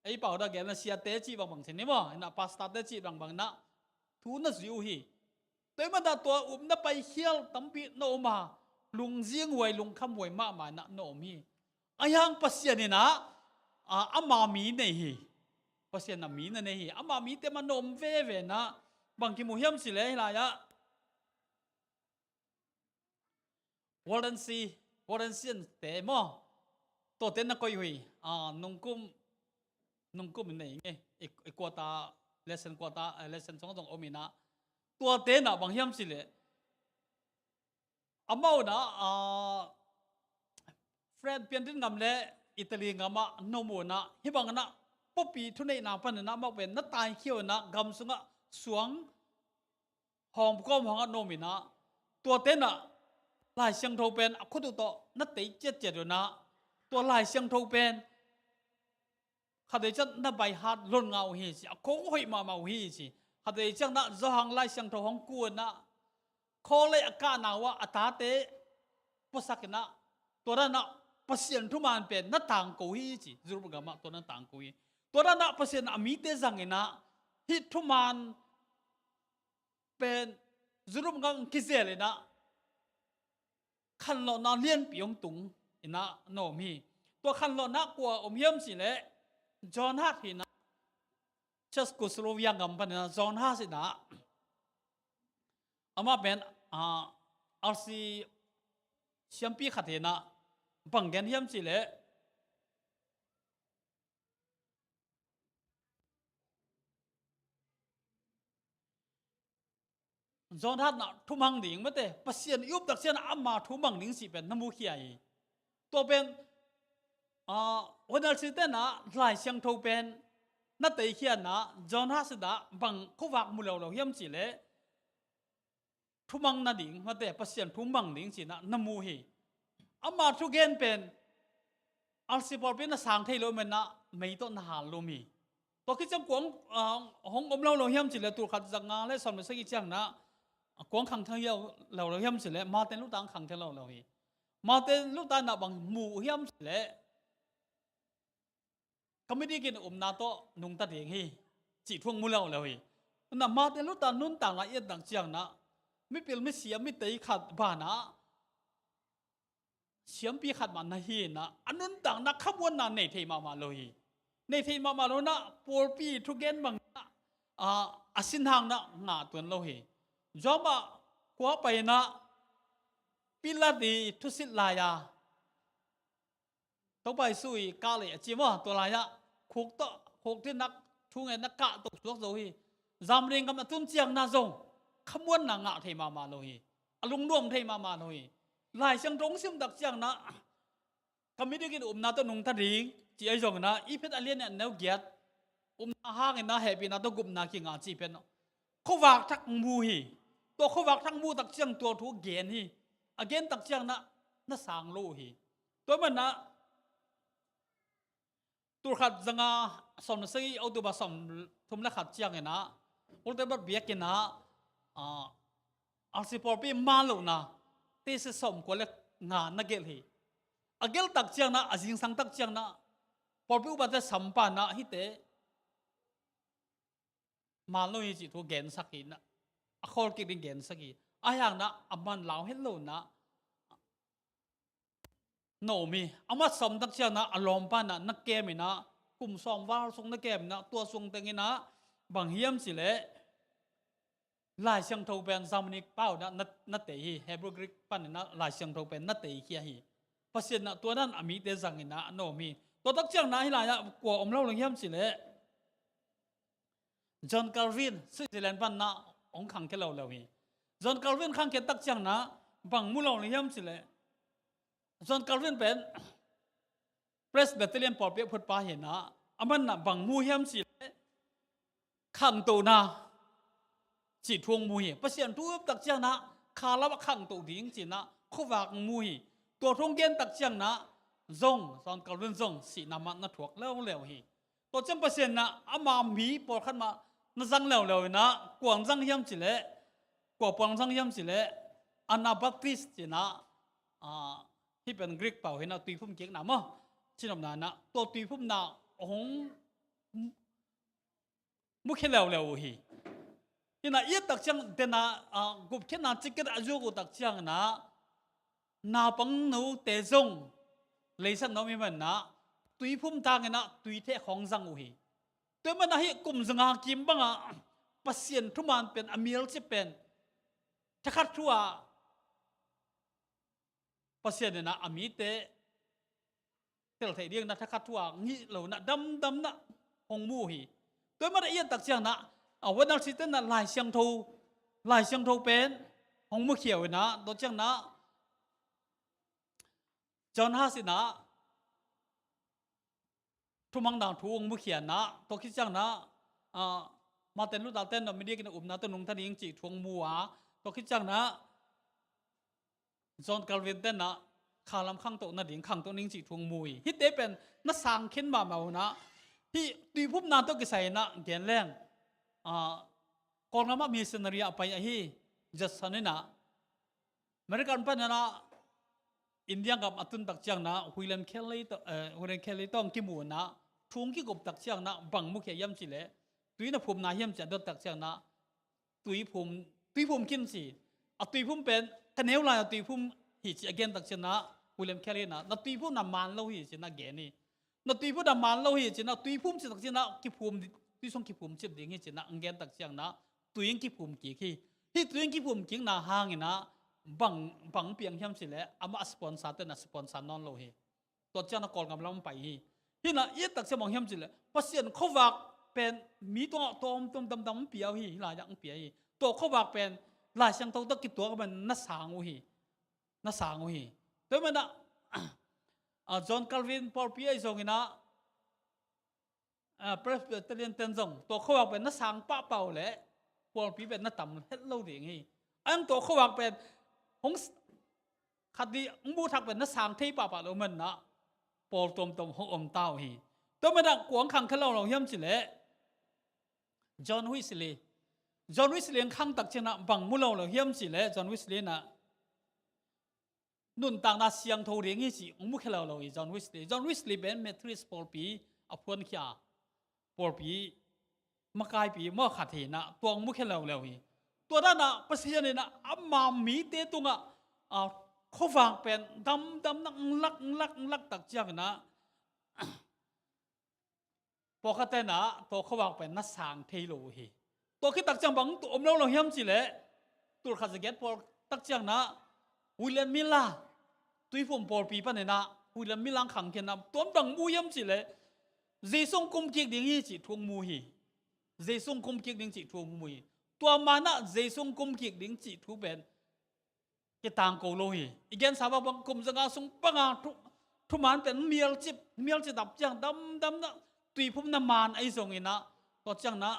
ei pau dah gen a, siate cih bangbang ci ni maw, hi-in ah pastorte cih bangbang in ah thu na zui uh hi. Tua ahih manin ah tua upna paikhial tampi na om a, lungzing huai, lungkham huai mahmah in ah na om hi. Ahi hang Pasian in ah, a, ama mi nei hi. Pasian in ah mi na nei hi. Ama mite mah na om veve in ah, bang kimu hiam cih leh hih lai-ah Waldensi, Waldensian te maw, tuate na koih uh hi. A, nungkum, nungkum in nei nge, i, i quarter, lesson quarter, eh, lesson sung zong om in ah, tuate in ah bang hiam cih leh amau in ah, a, France, Piantit gam le Italy gam ah na om uh in ah, hih bang in ah pawlpi thuneihna panin ah amau pen na taikhia uh in ah, gam sungah suang hawm kawm hawm ah na om in ah, tuate in ah Lai Siangtho pen a khut uh tawh na tei ciatciat uh in ah, tua Lai Siangtho pen khatvei ciang na by heart lon ngah uh hi ci, a kong hoih mahmah uh hi ci. Khatvei ciang in ah Johan Lai Siangtho hong ku in ah, khawlei a kahna uh ah a tate puasak in ah, tua dan in ah Pasian thuman pen na tangko hi ci. Europe gam ah tua na tangko hi. Tua dan in ah Pasian a mite zang in ah, hih thuman pen Europe gam kizel in ah khanlawhna lianpi hong tung in ah na om hi. Tua khanlawhna kua om hiam cih leh John Huss hi-in ah, Czechoslovakia gam panin ah John Huss hi-in ah, amah pen, a, R C siampi khat hi-in ah, bang gen hiam cih leh John Huss in ah thumang ding, mate, Pasian i up tak ciang in ah ama thumang ding cih pen na mukhia hi. Tua pen, a, Waldensi te in ah Lai Siangtho pen na teikhia in ah, John Huss in ah bang khuavak mu leuleu hiam cih leh thumang nading, mate, Pasian thumang ding ci-in ah na mu hi. Ama thugen pen R C pawlpi na sang thei lo manin ah mei tawh na hal lum hi. Tua khit ciang kua hong, a, hong om leuleu hiam cih leh tul khat za nga le sawm le sagih ciang in ah, a, kua hong khang thei leuleu hiam cih leh Martin Luther hong khang thei leuleu hi. Martin Luther in ah bang mu uh hiam cih leh ka midik in upna tawh nungta ding hi, cih thu hong mu leuleu hi. Tua in ah Martin Luther nuntakna i et tak ciang in ah, mipil misia mitei khat banah siampi khat mah na hi-in ah, a nuntakna khamuanna nei thei mahmah lo hi. Nei thei mahmah lo in ah, pawlpi thugen bang in ah, a, a sin hang in ah ngah tuan lo hi. Rom ah khua pai inah Pilat i thusit lai-a Topa Jesu i kah lei a ci maw, tua lai-ah khuk tawh, khuk dinnak thu ngen na kah to suak zo hi. Zamling gam a tun ciangna zong khamuanna ngah thei mahmah lo hi. A lungnuam thei mahmah lo hi. Lai Siangtho hong sim tak ciangna ka mit dingin upna tawh nungta ding ci ahi zongin ah, Efesa a lian nih a neu giat, upna hangin ah hehpihna tawh gupna kinga ci pen khuavak thak hong mu hi. Tua khuavak thak hong mu tak ciang tua thu gen hi. A gen tak ciangna na sang lo uh hi. Tua manah tulkhat zanga sawm le sagih, October sawm thum le khat ciangin ah, October biakinn ah, ah, R C pawlpi man lohna thesis sawmkua le nga na gelh hi. A gelh tak ciangna, a zingsang tak ciangna, pawlpi upate sampanah hihte man lo hi cih thu gensak hi inah, a khawl kik ding gensak hi. Ahi hangin ah a man lau het lo inah na om hi. Amah sawm tak ciangna a lawmpa inah na kem inah, kum sawm val sung na kem inah, tua sung teng inah bang hiam cih leh Lai Siangtho pen Zamling pau inah na, na tei hi. Hebrew Greek pan inah Lai Siangtho pen na teikhia hi. Pasian inah tua dan a mite zang inah na om hi. Tua tak ciangna hih lai-ah kua om lo leng hiam cih leh John Calvin, Switzerland pan inah hong khangkhia leuleu hi. John Calvin khangkhia tak ciangna bang mu lo leng hiam cih leh, John Calvin pen Presbyterian pawlpi a phutpa hi inah, aman inah bang mu hiam cih leh, khangtohna cih thu hong mu hi. Pasian thu a up tak ciangna kha lam ah khangto ding ci inah khuavak hong mu hi. Tua thu hong gen tak ciangna zong, John Calvin zong sihna mah na thuak leuleu hi. Tua ciang Pasian inah ama mi pawlkhat mah na zang leuleu inah, kua hong zang hiam cih leh, kua pawl hong zang hiam cih leh, Anabaptist ci inah, ah, hih pen Greek pau hi inah, tuiphum kikna maw, cinopna inah, tua tuiphumna hong mukhia leuleu uh hi. Inah i et tak ciang dena, ah, gupkhiatna cikkhiat a zuk uh tak ciang inah, naupangnote zong leisan na om ahih manin ah tuiphum tang inah tuitheh khawng zang uh hi. Tua ahih manin ah hih kum zanga kim bangah Pasian thuman pen, a mialcip pen, thakhat thu-ah Pasian inah a mite tel theih dingin ah thakhat thu-ah ngih lo inah damdamna hong mu uh hi. Tua ahih manin ah i et tak ciang inah, a, Wesley te inah Lai Siangtho, Lai Siangtho pen hong mukhia uh inah, tua ciang inah John Huss inah thumang dang thu hong mukhia inah, tua khit ciang inah, ah, Martin Luther te inah mi diakin upna tawh nungta ding cih thu hong mu a, tua khit ciang inah John Calvin te inah kha lam khangto nading, khangto ding cih thu hong mu hi. Hihte pen na sang khin mahmah uh inah, hih tuiphumna tawh kisai inah gen leng, ah, Kawlgam ah missionary a pai ahi Judson inah, American pan inah India gam a tun tak ciang inah William Carey tawh, eh, William Carey tawh hong kimu inah, thu hong kigup tak ciang inah bang mukhia hiam cih leh, tui na phum nai hiam ci a dot tak ciang inah tuiphum, tuiphum khin ci. A tuiphum pen ka neu lai a tuiphum hi ci a gen tak ciang inah William Carey inah, na tuiphumna man lo hi ci inah gen hi. Na tuiphumna man lo hi ci inah, tuiphum ci tak ciang inah kiphum, tui sung kiphum cip ding hi ci inah hong gen tak ciang inah tui hong kiphum kik hi. Hih tui hong kiphum kikna hang inah bang, bang piang hiam cih leh, amah a sponsor te inah sponsor nawn lo hi. Tua ciang inah Kawlgam lam pai hi. Hih inah i et tak ciang bang hiam cih leh, Pasian khuavak pen mi tungah tawmtawm damdam hong pia uh hi, hih lai-ah hong pia hi. Tua khuavak pen Lai Siangtho tawh kituak ahih manin na sang uh hi. Na sang uh hi. Tua ahih manin ah, ah, John Calvin pawlpi ahi zongin ah, ah, Presbyterian ten zong tua khuavak pen na sang pahpah uh leh pawlpi pen na tam het lo ding hi. A hang tua khuavak pen hong s-, khat dih hong muh thak pen na sang thei pahpah lo ahih manin ah pawl tuamtuam hong om ta uh hi. Tua ahih manin ah kua hong khangkhia leuleu hiam cih leh, John Wesley. John Wesley hong khang tak ciang inah bang mu leuleu hiam cih leh, John Wesley inah nuntakna siangtho ding hi cih hong mukhia leuleu hi John Wesley. John Wesley pen Methodist pawlpi a phuankhia pawlpi makaipi maw khat hi inah, tua hong mukhia leuleu hi. Tua dan ah Pasian inah ama mite tungah, ah, khuavak pen damdamna hong lak, hong lak, hong lak tak ciang inah pawlkhatte inah tua khuavak pen na sang thei lo uh hi. Tua khit tak ciang bang tua om leuleu hiam cih leh, tulkhat zagiat pawl tak ciangin ah William Miller, tuiphum pawlpi panin ah William Miller khangkhiatna tuam bang mu hiam cih leh, Jesu hong kum kik ding hi cih thu hong mu hi. Jesu hong kum kik ding cih thu hong mu hi. Tua man ah Jesu hong kum kik ding cih thu pen kitangko lo hi. I gensa bang bang kum zanga sung banga thu, thuman pen mialcip, mialcip dap ciang damdam na, tuiphum na man ahi zongin ah, tua ciangin ah,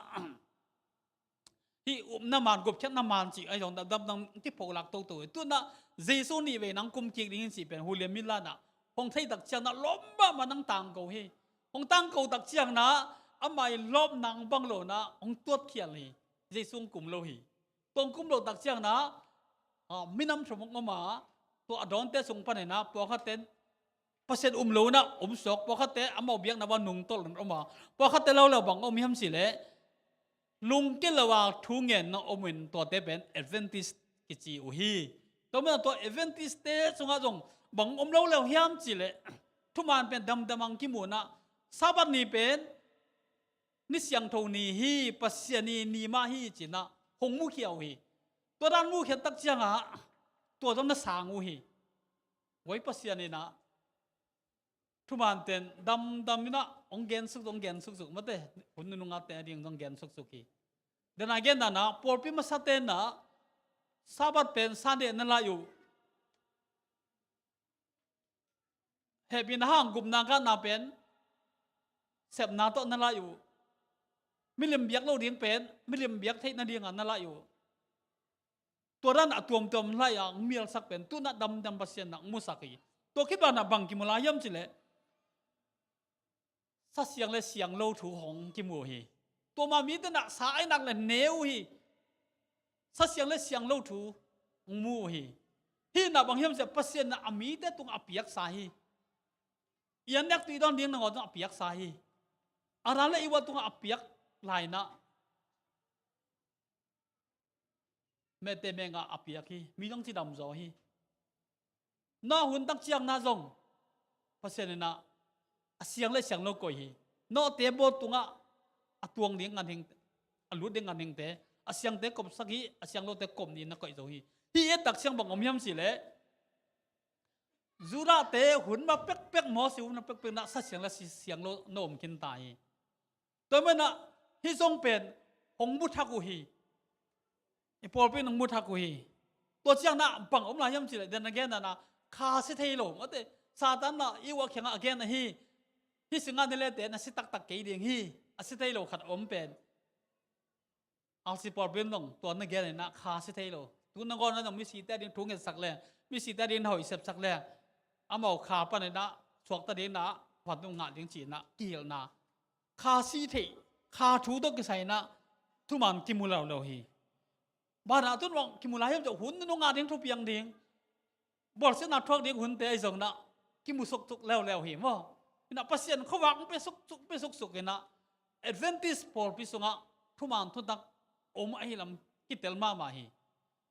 hih upna man, gupkhiatna man cih ahi zong damdam dang kipholak toto hi. Tu-in ah Jesu nih vei nang kum kik ding hi cih pen William Miller in ah hong thei tak ciangin ah lawm mahmah nang tangko hi. Hong tangko tak ciangin ah amah i lawp nang bang lo-in ah hong tuatkhial hi. Jesu hong kum lo hi. Tua hong kum lo tak ciangin ah, ah, minam thum hong om a, tua a dawnte sung panin ah pawlkhat ten Pasian um lo-in ah om suak, pawlkhatte amau biakna bang nungtolh in om a, pawlkhatte lo lo bang om hiam cih leh, lungkia lo a thu ngen na om in, tuate pen Adventist kici uh hi. Tua man ah tua Adventist-te sungah zong bang om lo lo hiam cih leh, thuman pen damdam hong kimu-in ah, Sabbath ni pen ni siangtho ni hi, Pasian i ni mah hi ci-in ah hong mukhia uh hi. Tua dan mukhia tak ciangin ah tua zong na sang uh hi. Voi Pasian in ah thuman ten damdam in ah hong gen suksuk, hong gen suksuk, mate, hun nunung a te a ding hong gen suksuk hi. Den a gen dan ah pawlpi masate in ah Sabbath pen Sunday na lai uh. Hehpihna hang gupna gahna pen sepna tawh na lai uh. Milim biak lo ding pen milim biak theih nading a na lai uh. Tua dan a tuamtuam lai a hong mialsak pen tu-in ah damdam Pasian in ah hong musak hi. Tua khit banah bang kimu lai hiam cih leh, sa siang le siang lo thu hong kimu hi. Tua mah mite in ah sa ai nak le ne uh hi. Sa siang le siang lo thu hong mu uh hi. Hih in ah bang hiam cih leh Pasian in ah a mite tungah a piaksa hi. I an nek tuidawn ding nangawn tungah a piaksa hi. A dan le i-uah tungah a piak lai-in ah mete mengah a piak hi. Mi zong cidam zaw hi. Noah hun tak ciangin ah zong Pasian in ah a siang le siang lo koih hi. Noahte boat tungah a tuang ding ganhing, a lut ding ganhingte, a siangte kopsak hi, a siang lote kop nih in na koih zo hi. Hih i et tak ciang bang om hiam cih leh, Judahte hun ma pekpek, Moses hun ma pekpek in ah sa siang le si-, siang lo na om khin ta hi. Tua man ah hih zong pen hong mu thak uh hi. I pawlpi in hong mu thak uh hi. Tua ciangin ah bang om lai hiam cih leh, den a gen dan ah kha si thei lo, mate, Satan in ah i-uah kiangah a gen ahi. Hih singa ni lete na si taktak kei ding hi, a si thei lo khat a om pen. Alsi pawlpi in zong tua na gen in ah kha si thei lo. Tu nangawn ah zong misite a ding thu ngetsak le, misite a ding na hoih sepsak le, amau kha panin ah suakta ding in ah, vantung ngah ding ci-in ah kihilhna. Kha si theih, kha thu tawh kisai in ah thuman kimu lo lo hi. Banah tu-in bang kimu lai hiam cih leh, hun nunung a ding thupiang ding, bawlsiatna thuak ding hunte ahi zongin ah kimu suksuk leuleu hi maw. In ah Pasian khuavak hong pia suksuk, pia suksuk in ah Adventist pawlpi sungah thuman thutak om ahi lam kitel mahmah hi.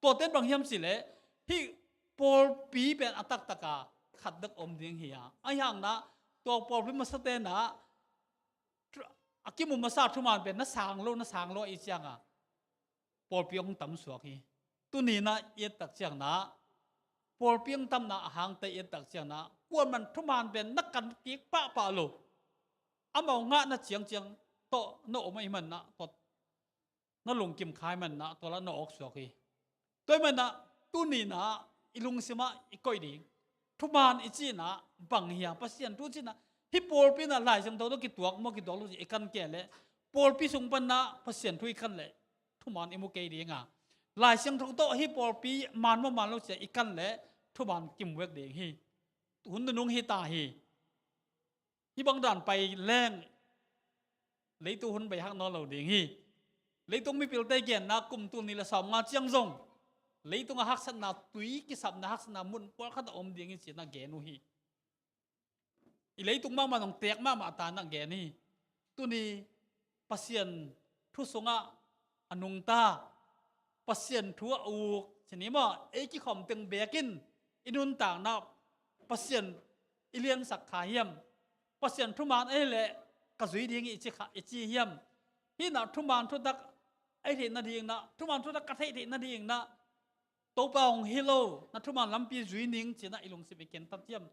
Tuate in bang hiam cih leh, hih pawlpi pen a taktak a khat bek om ding hi a, ahi hangin ah tua pawlpi masate in ah a kimu masa thuman pen na sang lo, na sang lo ahih ciangin pawlpi hong tam suak hi. Tuni in ah i et tak ciangin ah, pawlpi hong tamna a hangte i et tak ciangin ah, kuaman thuman pen na kan kik pahpah lo. Amau ngahna ciangciang tawh na om ahih manin ah, tawh na lungkim kha ahih manin ah, tua lah na awk suak hi. Tua ahih manin ah, tuni in ah i lungsim ah i koih ding, thuman i cihna bang hiam, Pasian thu cihna, hih pawlpi in ah Lai Siangtho tawh kituak maw, kituak lo cih i kan kei leh, pawlpi sung panin ah Pasian thu i kan leh thuman i mu kei ding a, Lai Siangtho tawh hih pawlpi man maw man lo ci-a i kan leh thuman kimu vek ding hi. Hun nunung hi ta hi. Hih bang dan pai leng leitung hun bei hak nawn lo ding hi. Leitung mipilte genna kum tul nih le sawmnga ciang zong leitung a haksatna, tui kisapna haksatna mun pawlkhat ah om ding hi ci-in ah gen uh hi. I leitung mahmah zong teek mahmah ta in ah gen hi. Tuni Pasian thu sungah a nungta, Pasian thu a uk, ci ni maw, ei kikhawm teng beek in i nuntakna Pasian i liansak kha hiam? Pasian thuman ahih leh ka zui ding hi i ci kha, i ci hiam? Hih in ah thuman thutak a i theih nading in ah, thuman thutak ka theih theih nading in ah, Topa hong hi lo, na thuman lampi zui ning ci-in ah i lungsim i ken ta hiam?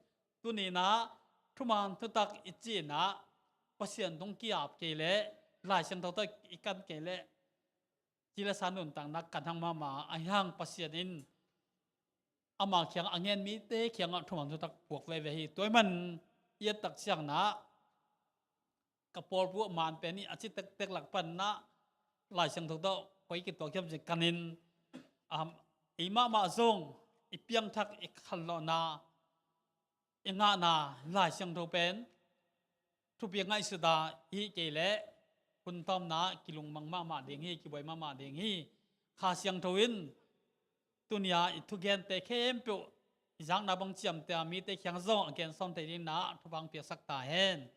Tuni-in ah thuman thutak i cih in ah Pasian dong ki-ap kei leh, Lai Siangtho tawh i kan kei leh, ci le sa nuntakna kan hang mahmah. Ahi hang Pasian in ama kiang a ngen mite kiangah thuman thutak puak veve hi. Tua ahih man i et tak ciangin ah ka pawlpi a man pen i a ci tektek lak panin ah Lai Siangtho tawh koi kituak hiam ci-in kanin, um, ei mahmah zong i piangthak, i khanlawhna, i ngahna Lai Siangtho pen thupi a ngaihsut a hih kei leh hun tawmna kilungmang mahmah ding hi, kibuai mahmah ding hi. Kha Siangtho in tuni-a i thugente khempeuh i zakna bang ciamteh a, mite kiang zong a gen sawm thei dingin ah thupha hong piaksak ta hen.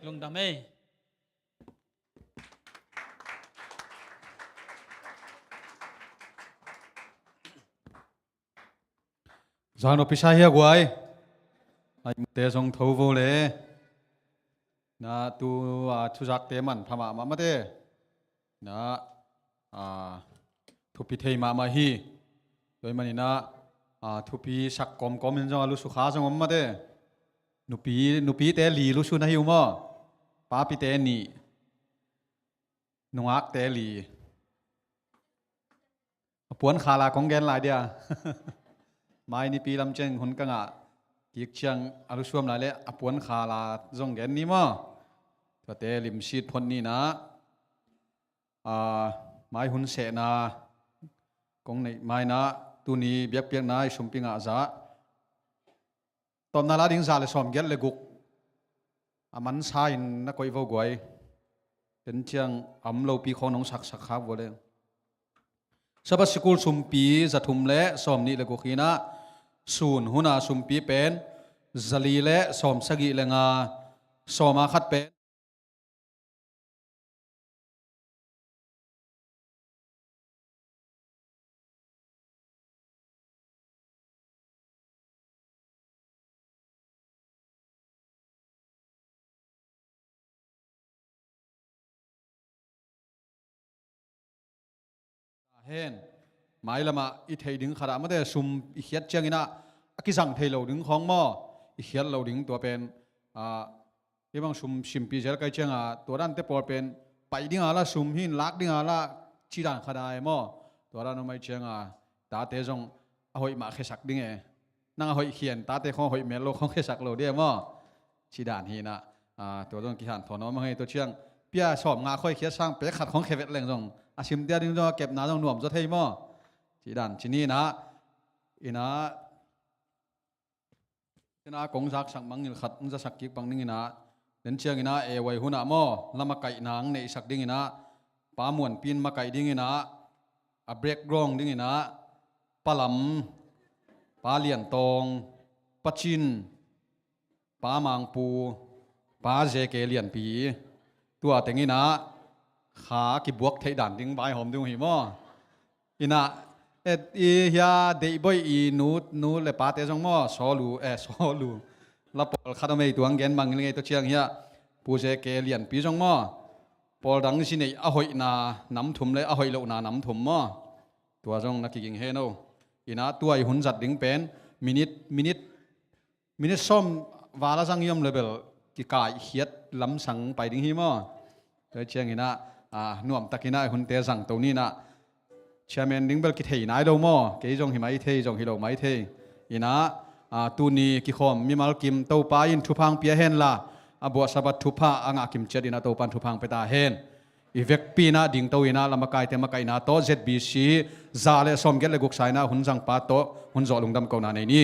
Lungdam ei. Zang no pisa hia guai. Ai mute zong tho vo le. Na tu a thuzakte manpha mahmah mate. Na a thupi thei mahmah hi. Tua ahih manin ah a thupi sak kawmkawm in zong a lusukha zong om mate. Nupi, nupite li lusu na hi uh maw? Papite nih. Nungakte li. A puan khala kong gen lai dia. Mai nipi lam ciang hun ka ngah kik ciang a lusuam lai leh a puan khala zong gen ni maw? Tuate limsit phot ni in ah, a, mai hun sehna kong neih mai in ah, tuni biakpiakna i sumpi ngah zah tawpna la ding za le sawmgiat le guk a mansa in na koih vo guai. Ken ciang a om lopi khawng nong saksak khak vo le. Sabbath sikul sumpi za thum le sawmnih le guk hi in ah, sun hun a sumpi pen za li le sawmsagih le nga, sawm a khat pen hen. Mailamah i theih ding khat ah mate, sum i khiat ciangin ah a kizang thei lo ding khawng maw? I khiat lo ding tua pen, ah, i bang sum simpi zel kai ciangah tua dante pawl pen paih ding a la, sum hin lak ding a la, ci dan khat ai maw? Tua dan om ai ciangah tate zong a hoih mah khiasak ding e. Nang a hoih khian tate khawng a hoih mel lo khawng khiasak lo ding e maw? Ci dan hi in ah, ah, tua zong kihanthawn om a ngei tua ciang pia sawm nga khawng khiat sang pek khat khawng khia vet leng zong a simte a ding zong a kepna zong nuam zaw thei maw? Ci dan ci ni in ah, in ah, Tena kong zaksak mangngilh khat hong zasak kik bang dingin ah, den ciangin ah A Y hun ah maw, lamakaihna hong neihsak dingin ah, Pa Muanpi in makaih dingin ah, a background dingin ah, Pa Lam, Pa Lian Tawng, Pa Cin, Pa Mangpu, Pa J K Lianpi, tua tengin ah kha kibuak theih dan ding vaihawm ding uh hi maw? In ah, et i hia deihboih i nu, nu le pate zong maw, Sawlu, eh, Sawlu. La pawlkhat om ei tuang gen mangngilh ngei tua ciang hia, Pu J K Lianpi zong maw. Pawl dang zi neih a hoihna nam thum le a hoih lohna nam thum maw. Tua zong na kiging hen o. In ah tua i hun zat ding pen, minute, minute, minute sawm val a zang i om le bel kikaihkhiat lamsang pai ding hi maw? Tua ciangin ah, ah, nuamtakin ah hunte zangto ni in ah, chairman ding bel kithei nai lo maw? Kei zong hi mai thei, zong hi lo mai thei. In ah, ah, tuni kikhawm mimal kim Topa in thupha hong pia hen la, a buahsapa thupha a ngah kim ciat in ah Topa in thupha hong pia ta hen. I vekpi in ah dingto in ah lamakaite makaihna tawh Z B C za le sawmgiat le guk sa in ah hun zangpa tawh hun zawh lungdam kohna nei ni.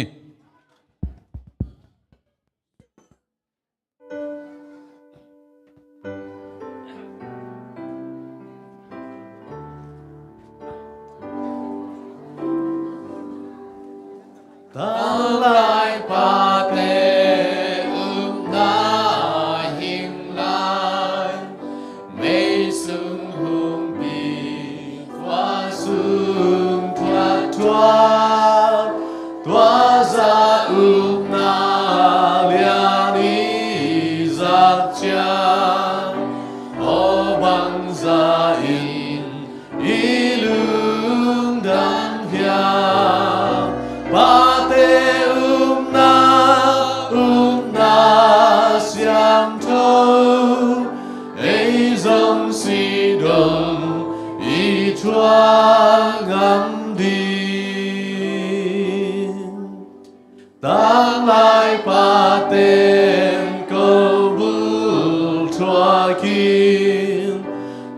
Ten ko bul thuakin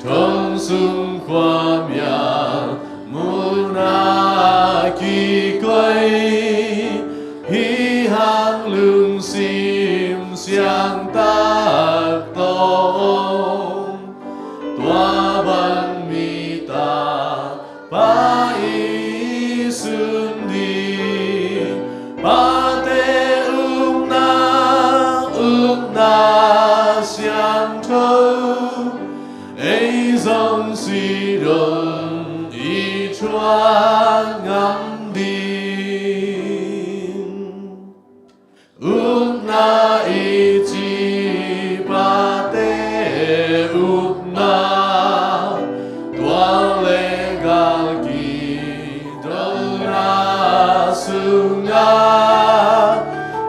thong sung khua mya muna kikoi hi hang lungsim siang tak tawh tua bang mi ta Pa i sun ding, pate ukna, ukna siangtho, ei zong si dong i thuak ngam ding. Ukna i ci pate ukna, tual le gal kidona sungah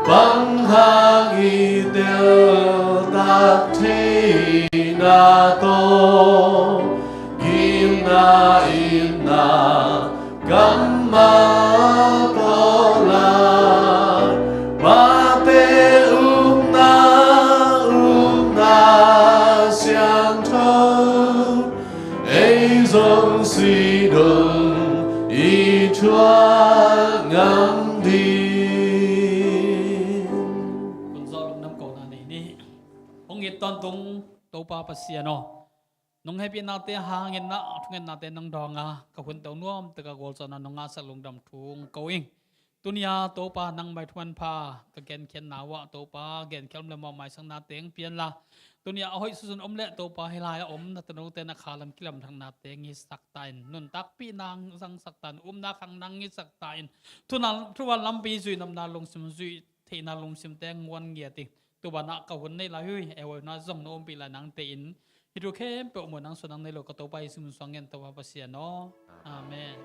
bang hang i teltak theihna tawh, gimna itna kammal tawh lai, pate ukna, ukna siangtho, ei zong si dong i thuak ngam ding. Hun zawh lungdam kohna nei ni. Hong it tawntung Topa Pasian aw, nong hehpihnate hangin ah thungennate nong dawng a, ka hun to nuam taka gualzawhna nong ngahsak lungdam thu hong ko ing. Tunia Topa nangmah thu manpha ka genkhiatna uh ah Topa genkhiat om le mawh maisakna teng pianla, tunia a hoih susun om le Topa hih lai a om na tanote na khalam kilamthakna teng hisak ta in, nuntakpihna zangsak ta in, upna khang nang hisak ta in, thuvan lampi zuihnopna lungsim, zuih theihna lungsim teng nguan ngiat ing. Tubanah ka hun neih lai uh hi, ei huaihuna zong na umpih lai nangte in hih thu khempeuh muh nang suan nang nei lo ka Topa Jesu min suang ngen Topa Pasian aw. Amen.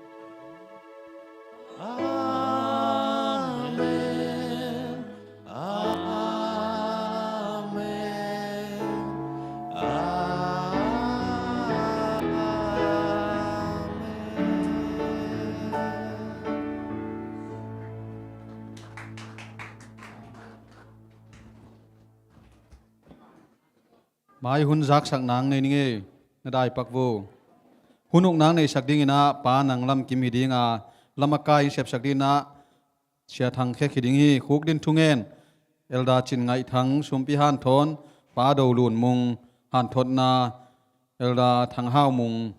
Amen. Amen. Amen. Mai hun zaksak nang nei ning ei, na daipak vo. Hun uk nang neisak dingin ah Pa Nang Lam Kim hi ding a, lamakai in sepsak dingin ah Sia Thang Khek hi ding hi. Khuk din thungen, Elder Cin Ngaih Thang sumpi hanthawn, Pa Do Lun Mung hanthotna, Elder Thang Hau Mung.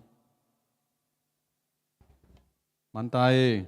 Mantai.